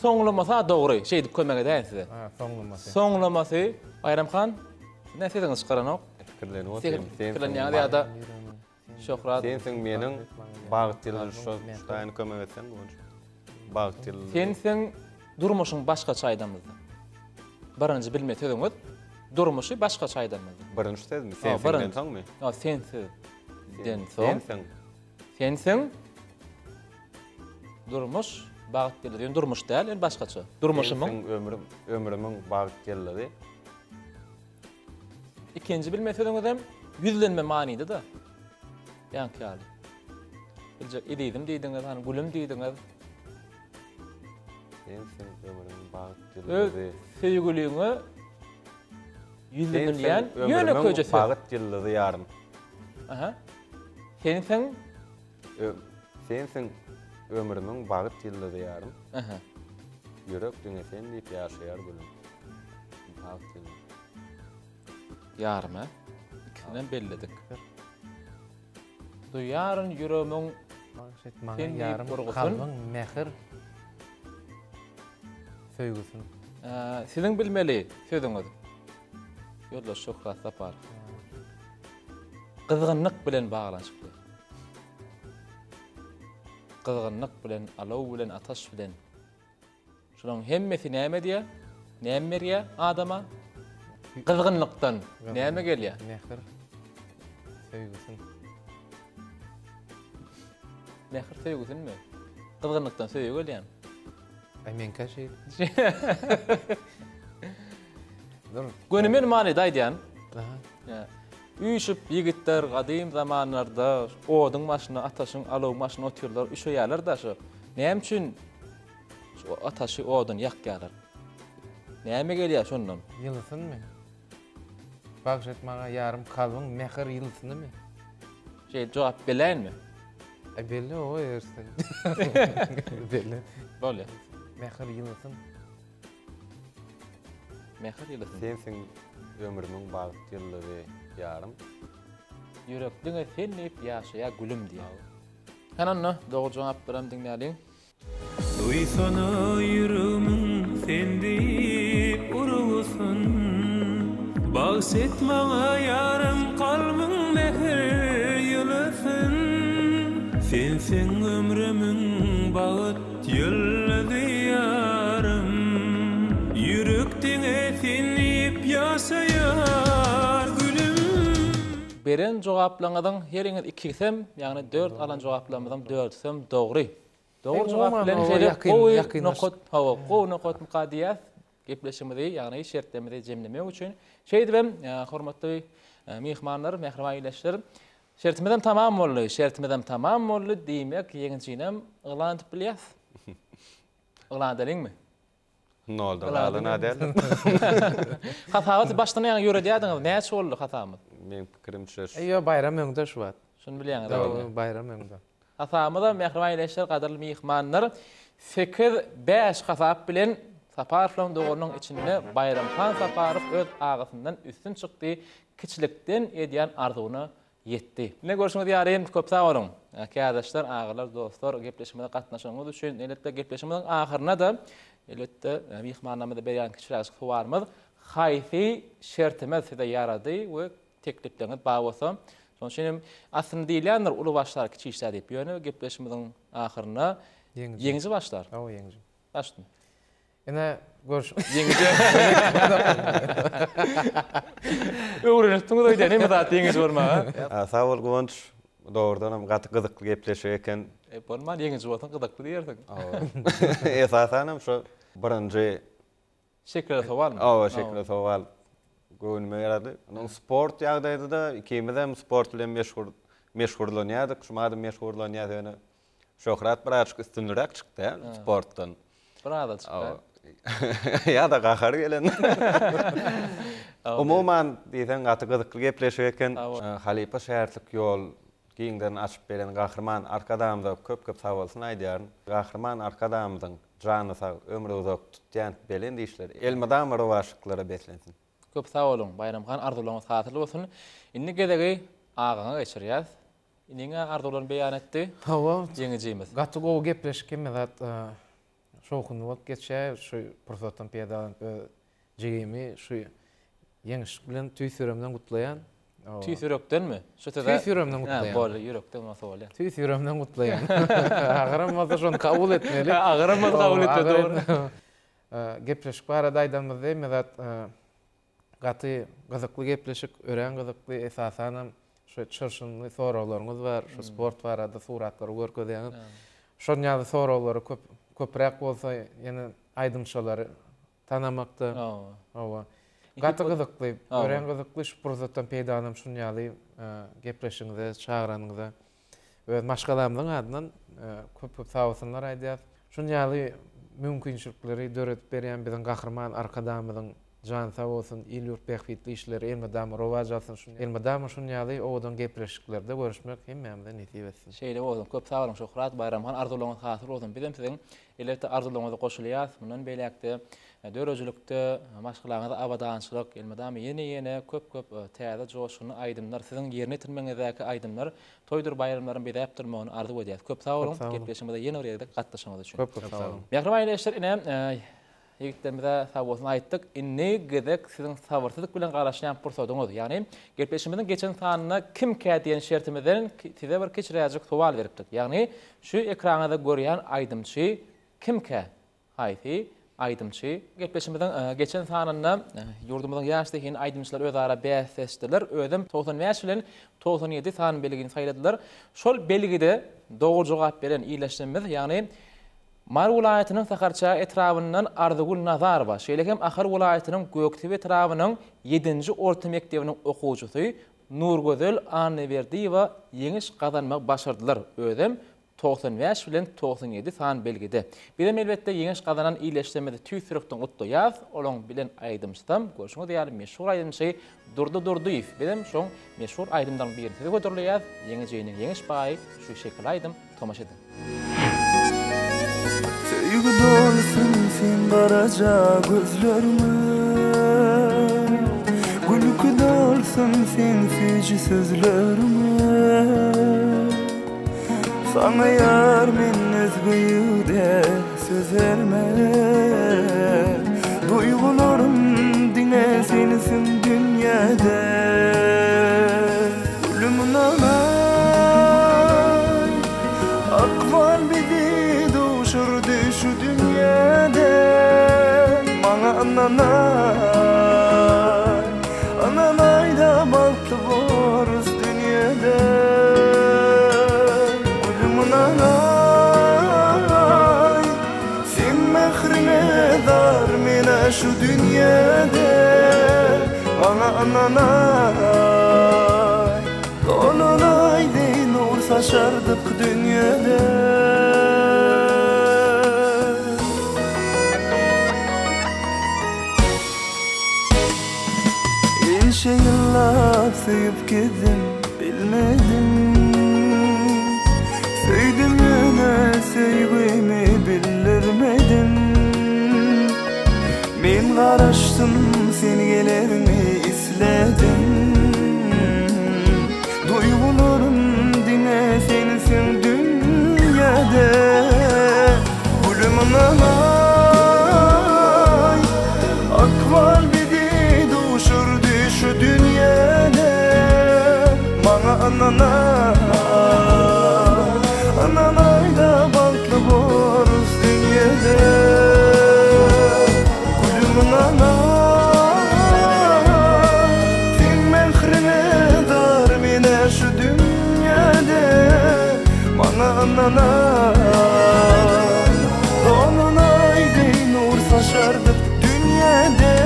Soňlamasy dogry, şeýdip kömek edäýin size. Ha, soňlamasy. Soňlamasy, Baýram han, siz näme sesiňizi çykaranok? Pikirlenip otyryn. Pikirlenýäňiz ýa-da Şöhrat. Sensiň meniň bagt ýyldyz şo ştaýyny kömek etseň Guwanç. Bagt ýyldyzy. Sensiň durmuşyň başgaça aýdamyzda. Birinji bilme sözüňiz durmuşy başgaça aýdamyzda. Birinji sözmi? Sensiňden soňmy? Ýok, sensiz den soň. Sensiň. Sensiň durmuş bagt ýyldyzy. Ýöne durmuş däl, ýöne başgaça. Durmuşymyň. Sensiň ömrüm, ömrümiň bagt ýyldyzy. Ikinji bilme sözüňizem ýüzlenme manyda-da. Ýaňky ýaly. Biljek ezizim diýdiňiz, hany gülüm diýdiňiz. Sensiň ömrümiň bagt Öz ýyldyzy. söýgüliňe ýüzlenilýän Sensiň ýönekeýje ömrümiň söz. bagt ýyldyzy ýarym. Aha. Sensiň Sensiň ömrümiň bagt ýyldyzy ýarym. Aha. Ýürek diňe sen diýip ýaşaýar gülüm. Bagt ýyldyzy. Ýarym a? Ikisinem belledik. Duýaryn ýüregimiň Bagş et maňa Sen diýip ýarym urgusyn. kalbyň mähir söýgüsin. Siziň bilmeli sözüňiz. Ýoldaş Şöhrat Saparow. Gyzgynlyk bilen baglanyşykly. Gyzgynlyk bilen, alow bilen, ataş bilen. Şularyň hemmesi näme edýär? Näme berýär adama? Gyzgynlykdan näme gelýär? Mähir söýgüsin. Mähir söýgüsinmi? Gyzgynlykdan söýgi gelýär. Aý meňkä şeýle. Dur. Göni men manyda aýdýan. Aha. Üýşüp ýigitler gadym zamanlarda oduň başynda, ataşyň, alawyň başynda otyrlar, üşeýärler-de şo. Näme üçin Şu ataşy odun ýakýarlar. Näme gelýär şondan? Ýylysynmy? Bagş et maňa ýarym kalbyň mähir ýylysynymy? Şeýdip jogap beläýinmi? Aý belli o ersin. Belli. Bolýar. Mähir ýylysyn. Mähir ýylysyn. Sensiň ömrümiň bagt ýyldyzy ýarym. Ýürek diňe sen diýip ýaşaýar gülüm diýýär. Hany onda dogry jogap berem diňläliň. Duýsana ýüregimiň sen diýip urgusyn Bagş et maňa ýarym kalbyň mähir ýylysyn Sensiň ömrümiň bagt ýyldyzy ýarym Ýürek diňe sen diýip ýaşaýar gülüm. Beren jogaplaryňyzyň heriňiz ikisem, ýagny dört alan jogaplarymyzyň dördüsem dogry. Dogry jogap bilen şeýle gowy nokat, hawa, gowy nokatmyka diýýäs gepleşigimizi, ýagny şertlerimizi jemlemek üçin. Şeýdibem, hormatly myhmanlar, mähriban ildeşler, şertimizem tamam boldy, şertimizem tamam boldy, diýmek, ýeňijinem yglan edip bilýäs. Yglan edeliňmi? Noldan galan-a däldir. Hasabaty başdan aýaga ýöredýärdiňiz, näçe boldy hasabymyz? Meň pikirimçe şu. Ýok, Baýram öňde şu wagt. Şuny bilýäňiz. Baýram öňde. Hasabymyzam mähriban ildeşler, gadyrly myhmanlar. Sekiz, bäş hasap bilen Saparowlaryň doganynyň içinde Baýramhan Saparow öz agasyndan üstün çykdy, kiçilikden edýän arzuwyna ýetdi. Ine görşüňiz ýaly, köp sag boluň, kärdeşler, agalar, dostlar, gepleşigimize gatnaşanyňyz üçin. Elbetde, gepleşigimiziň ahyrynda-da, elbetde, myhmanlarymyza berýän kiçiräjik sowalymyz, haýsy şertimiz size ýarady we teklipleriňiz bar bolsa, şonuň üçin hem aslynda diýilýändir, uly başlar, kiçi işler diýip, ýöne gepleşigimiziň ahyrynda ýeňiji başlar. Hawa, ýeňiji. Başlyn. Ine, görüş. Ýeňiji. Öwrenipdiňiz öýdýän, hemme zat ýeňiji bolmaga. Sag bol Guwanç. Dogrudan hem gaty gyzykly gepleşik eken. E, bolman ýeňiji bolsaň gyzykly diýersiň. Esasan hem şu birinji Şekilli sowalmy? Hawa, şekilli sowal göwnüme ýarady. Onuň sport ýagdaýda-da ikimiz hem sport bilen meşhur meşhurlanýardyk. Şu madam meşhurlanýar ýöne Şöhrat birazajyk üstünliräk çykdy sportdan. Birazajyk. Ýa-da gahary gelen. Umuman diýseň gaty gyzykly gepleşik eken. Halypa şägirtlik ýol giňden açyp beren Gahryman Arkadagymyza köp-köp sagbolsun aýdýaryn. Gahryman Arkadagymyzyň jany sag, ömri uzak, tutýan belent işleri elmydama rowaçlyklara beslensin. Köp sag boluň Baýramhan arzuwlaryňyz hasyl bolsun. Indi gezegi agaňa geçirýäs. Iniňä arzuwlaryny beýan etdi. Hawa. Ýeňijimiz. Gaty gowy gepleşik hemme zat şowhunly bolup geçýär. Şu pursatdan peýdalanyp öz jigimi şu ýeňiş bilen tüýs ýüregimden gutlaýan. Tüýs ýürekdenmi? Şu söze Tüýs ýüregimden gutlaýan. Hä, boldy, ýürekden bolsa bolýar. Tüýs ýüregimden gutlaýan. Agyram bolsa şony kabul etmeli. Agyram bolsa kabul etmeli, dogry. Gepleşik barada aýdanymyzda hemme zat Gaty gyzykly gepleşik, örän gyzykly, esasanam şu çyrşynly soraglaryňyz bar, şu sport barada suratlary görkezýäňiz. Şon ýaly soraglary köp köpräk bolsa ýene aýdymçylary tanamakda. Hawa. Gaty gyzykly, örän gyzykly şu pursatdan peýdalanyp şun ýaly gepleşigiňize çagyranyňyza öz maşgalamyzyň adyndan köp köp sagbolsunlar aýdýas. Şun ýaly mümkinçilikleri döredip berýän biziň Gahryman Arkadagymyzyň jany sag bolsun, il-ýurt bähbitli işleri elmydama rowaç alsyn, elmydama şun ýaly owadan gepleşiklerde görüşmek hemmämize nesip etsin. Şeýle bolsun. Köp sag boluň Şöhrat Baýramhan arzuwlaryňyz hasyl bolsun. Bizem siziň elbetde arzuwlaryňyza goşulýas. Mundan beýläkde döredijilikde maşgalaňyza abadançylyk, elmydama ýene-ýene köp-köp täze joşgunly aýdymlar, siziň ýerine ýetirmegiňizdäki aýdymlar toýdur baýramlaryň bezäp durmagyny arzuw edýäs. Köp sag boluň, gepleşigimize ýene bir gezek gatnaşygyňyz üçin. Köp-köp sag boluň. Mähriban ildeşler, ine, ýigitlerimize sag bolsun aýtdyk. Indi gezek siziň sabyrsyzlyk bilen garaşýan pursadyňyz, ýagny gepleşigimiziň geçen sanynda kimkä diýen şertimizden size bir kiçiräjik sowal beripdik. Ýagny şu ekranyňyzda görýän aýdymçy kimkä? Haýsy aýdymçy? Gepleşigimiziň geçen sanynda ýurdumyzyň ýaş zehinli aýdymçylary özara bäsleşdiler. Özem 95 bilen 97 san belgini saýladylar. Şol belgide dogry jogap beren ildeşlerimiz, ýagny Mary welaýatynyň Sakarçäge etrabyndan Arzygül Nazarowa, şeýle hem Ahal welaýatynyň Gökdepe etrabynyň ýedinji orta mekdebiniň okuwçysy Nurgözel Annaberdiýewa ýeňiş gazanmagy başardylar. Özem 95 bilen 97 san belgide. Bizem elbetde ýeňiş gazanan ildeşlerimizi tüýs ýürekden gutlaýas. Olaň bilen aýdymçysam görşüňiz ýaly meşhur aýdymçy Durdy Durdyýew. Bizem şoň meşhur aýdymlaryň birini size hödürleýäs. Ýeňijiniň ýeňiş paýy şu şekilli aýdym tomaşa ediň. Söýgi dolsun seň garaja gözleriňe Gülki dolsun seň süýji sözleriňe Saňa ýar men özge ýigde söz bermen Duýgularym diňe sensiň dünýäde Gülüm ynanaý Ykbal bizi duşurdy şu dünýäde Maňa ynanaý Ynanaýda bagtly borus dünýede Gülüm ynanaý Seň mähriňe zar menä şu dünýede Maňa ynanaý Dolan aý deý nur saçardyk dünýede. Ençe ýyllap söýüp gezdim bilmedim Söýdüm ýöne söýgimi bildirmedim. Garaşdym sen gelerňi isledim Duýgularym diňe sensiň dünýäde Gülüm ynanaý Ykbal bizi duşurdy şu dünýäde Maňa ynanaý Ynanaýda bagtly borus dünýede Gülüm ynanaý Seň mähriňe zar menä şu dünýede Maňa ynanaý Dolanaý deý nur saçardyk dünýede.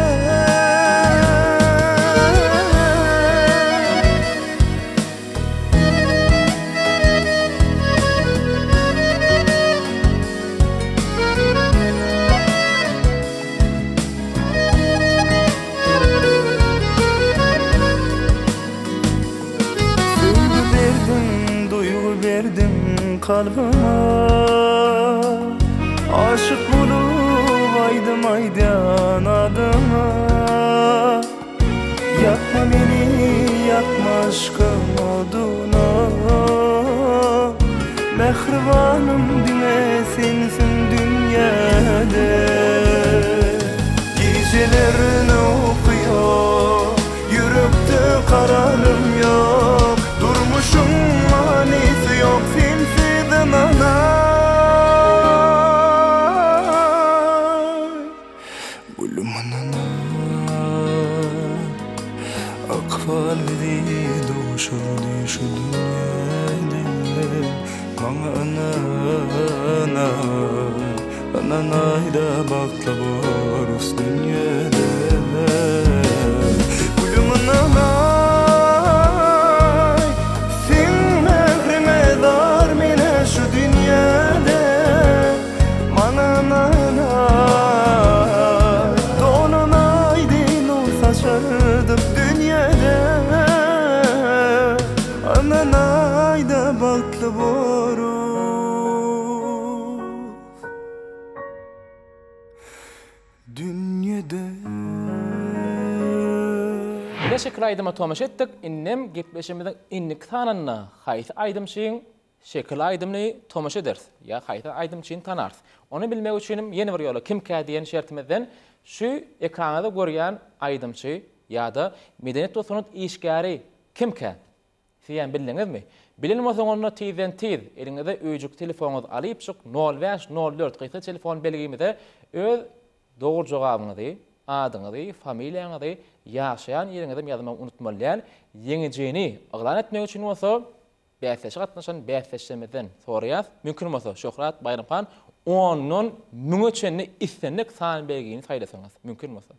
Söýgi berdiň, duýgy berdiň kalbyma Aşyk bolup aýdym aýdýan adyňa Ýakma meni, ýakma yşkyň oduna Mähribanym diňe sensiň dünýäde Gijelerine uky ýok, ýürekde kararym ýok Durmuşyň manysy ýok sensiz ynanaý Gülüm ynanaý Ykbal bizi duşurdy şu dünýäde Maňa ynanaý Ynanaýda bagtly borus dünýäde Gülüm ynanaý Seň mähriňe zar menä şu dünýäde Maňa ynanaý Dolanaý deý nur saçardyk dünýäde Ynanaýda bagtly borus Dünýede. Ine şekil aýdyma tomaşa etdik, indem gepleşigimiziň indiki sanynda haýsy aýdymçyň şekil aýdymyny tomaşa ederis ýa haýsy aýdymçyny tanarys. Ony bilmek üçinem ýene bir ýola kimkä diýen şertimizden şu ekranyňyzda görýän aýdymçy ýa-da medeniýet we sungat işgäri kimkä? Sizem bildiňizmi? Bilen bolsaň onda tizden tiz eliňize öýjük telefonyňyzy alypjyk nol bäş nol dört gysga telefon belgimize öz dogry jogabyňyzy, adyňyzy, familiýaňyzy, ýaşaýan ýeriňizem ýazmagy unutmaly däl. Ýeňijini yglan etmek üçin bolsa bäsleşige gatnaşan bäsdeşlerimizden soraýas. Mümkin bolsa Şöhrat Baýramhan ondan müňe çenli islendik san belgini saýlasaňyz mümkin bolsa.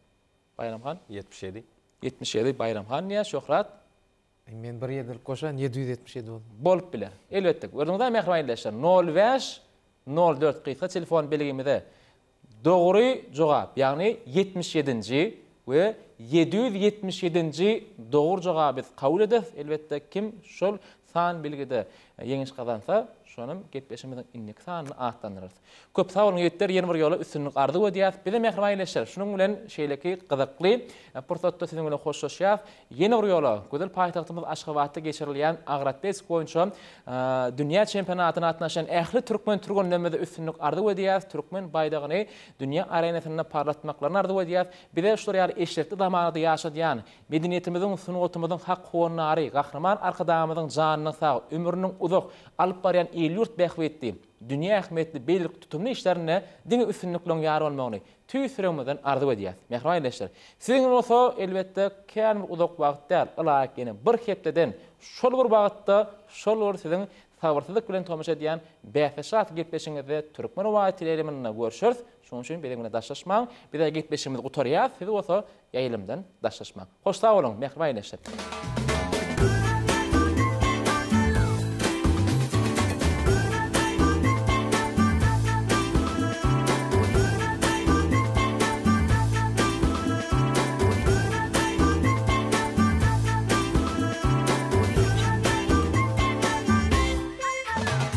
Baýramhan. 77. 77 Baýramhan diýýär Şöhrat. Men bir ýedilik goşaýyn, 777 bolsun. Bolup biler. Elbetde. Gördüňizmi mähriban ildeşler? Nol bäş, nol dört gysga telefon belgimize dogry jogap, ýagny 77-nji we 777-nji dogry jogaby biz kabul ederis. Elbetde, kim şol san belgide ýeňiş gazansa, şonam gepleşigimiziň indiki sanyny atlandyrarys. Köp sag boluň ýigitler, ýene bir ýola üstünlik arzuw edýäs. Bize mähriban ildeşler, şunuň bilen şeýleki gyzykly pursatda siziň bilen hoşlaşýas. Ýene bir ýola gözel paýtagtymyz Aşgabatda geçirilýän agyr atletika boýunça dünýä çempionatyna gatnaşan ähli türkmen türgenlerimize üstünlik arzuw edýäs. Türkmen baýdagyny dünýä arenasynda parlatmaklaryny arzuw edýäs. Bize şular ýaly eşretli zamanada ýaşadýan, medeniýetimiziň, sungatymyzyň hak howandary Gahryman Arkadagymyzyň janynyň sag, ömrüniň uzak, alyp barýan il-ýurt bähbitli, dünýä ähmiýetli beýleki tutumly işlerinde diňe üstünlikleriň ýar bolmagyny tüýs ýüregimizden arzuw edýäs. Mähriban ildeşler, siziň bolsa, elbetde, kän bir uzak wagt däl, ylaýyk ýene bir hepdeden şol bir wagtda, şol bir siziň sabyrsyzlyk bilen tomaşa edýän Bäsleşik atly gepleşigiňizde Türkmen howaýy teleýaýlymynda görşeris. Şonuň üçin biziň bilen daşlaşmaň. Biz-ä gepleşigimizi gutarýas, siz bolsa ýaýlymdan daşlaşmaň. Hoş sag boluň, mähriban ildeşler!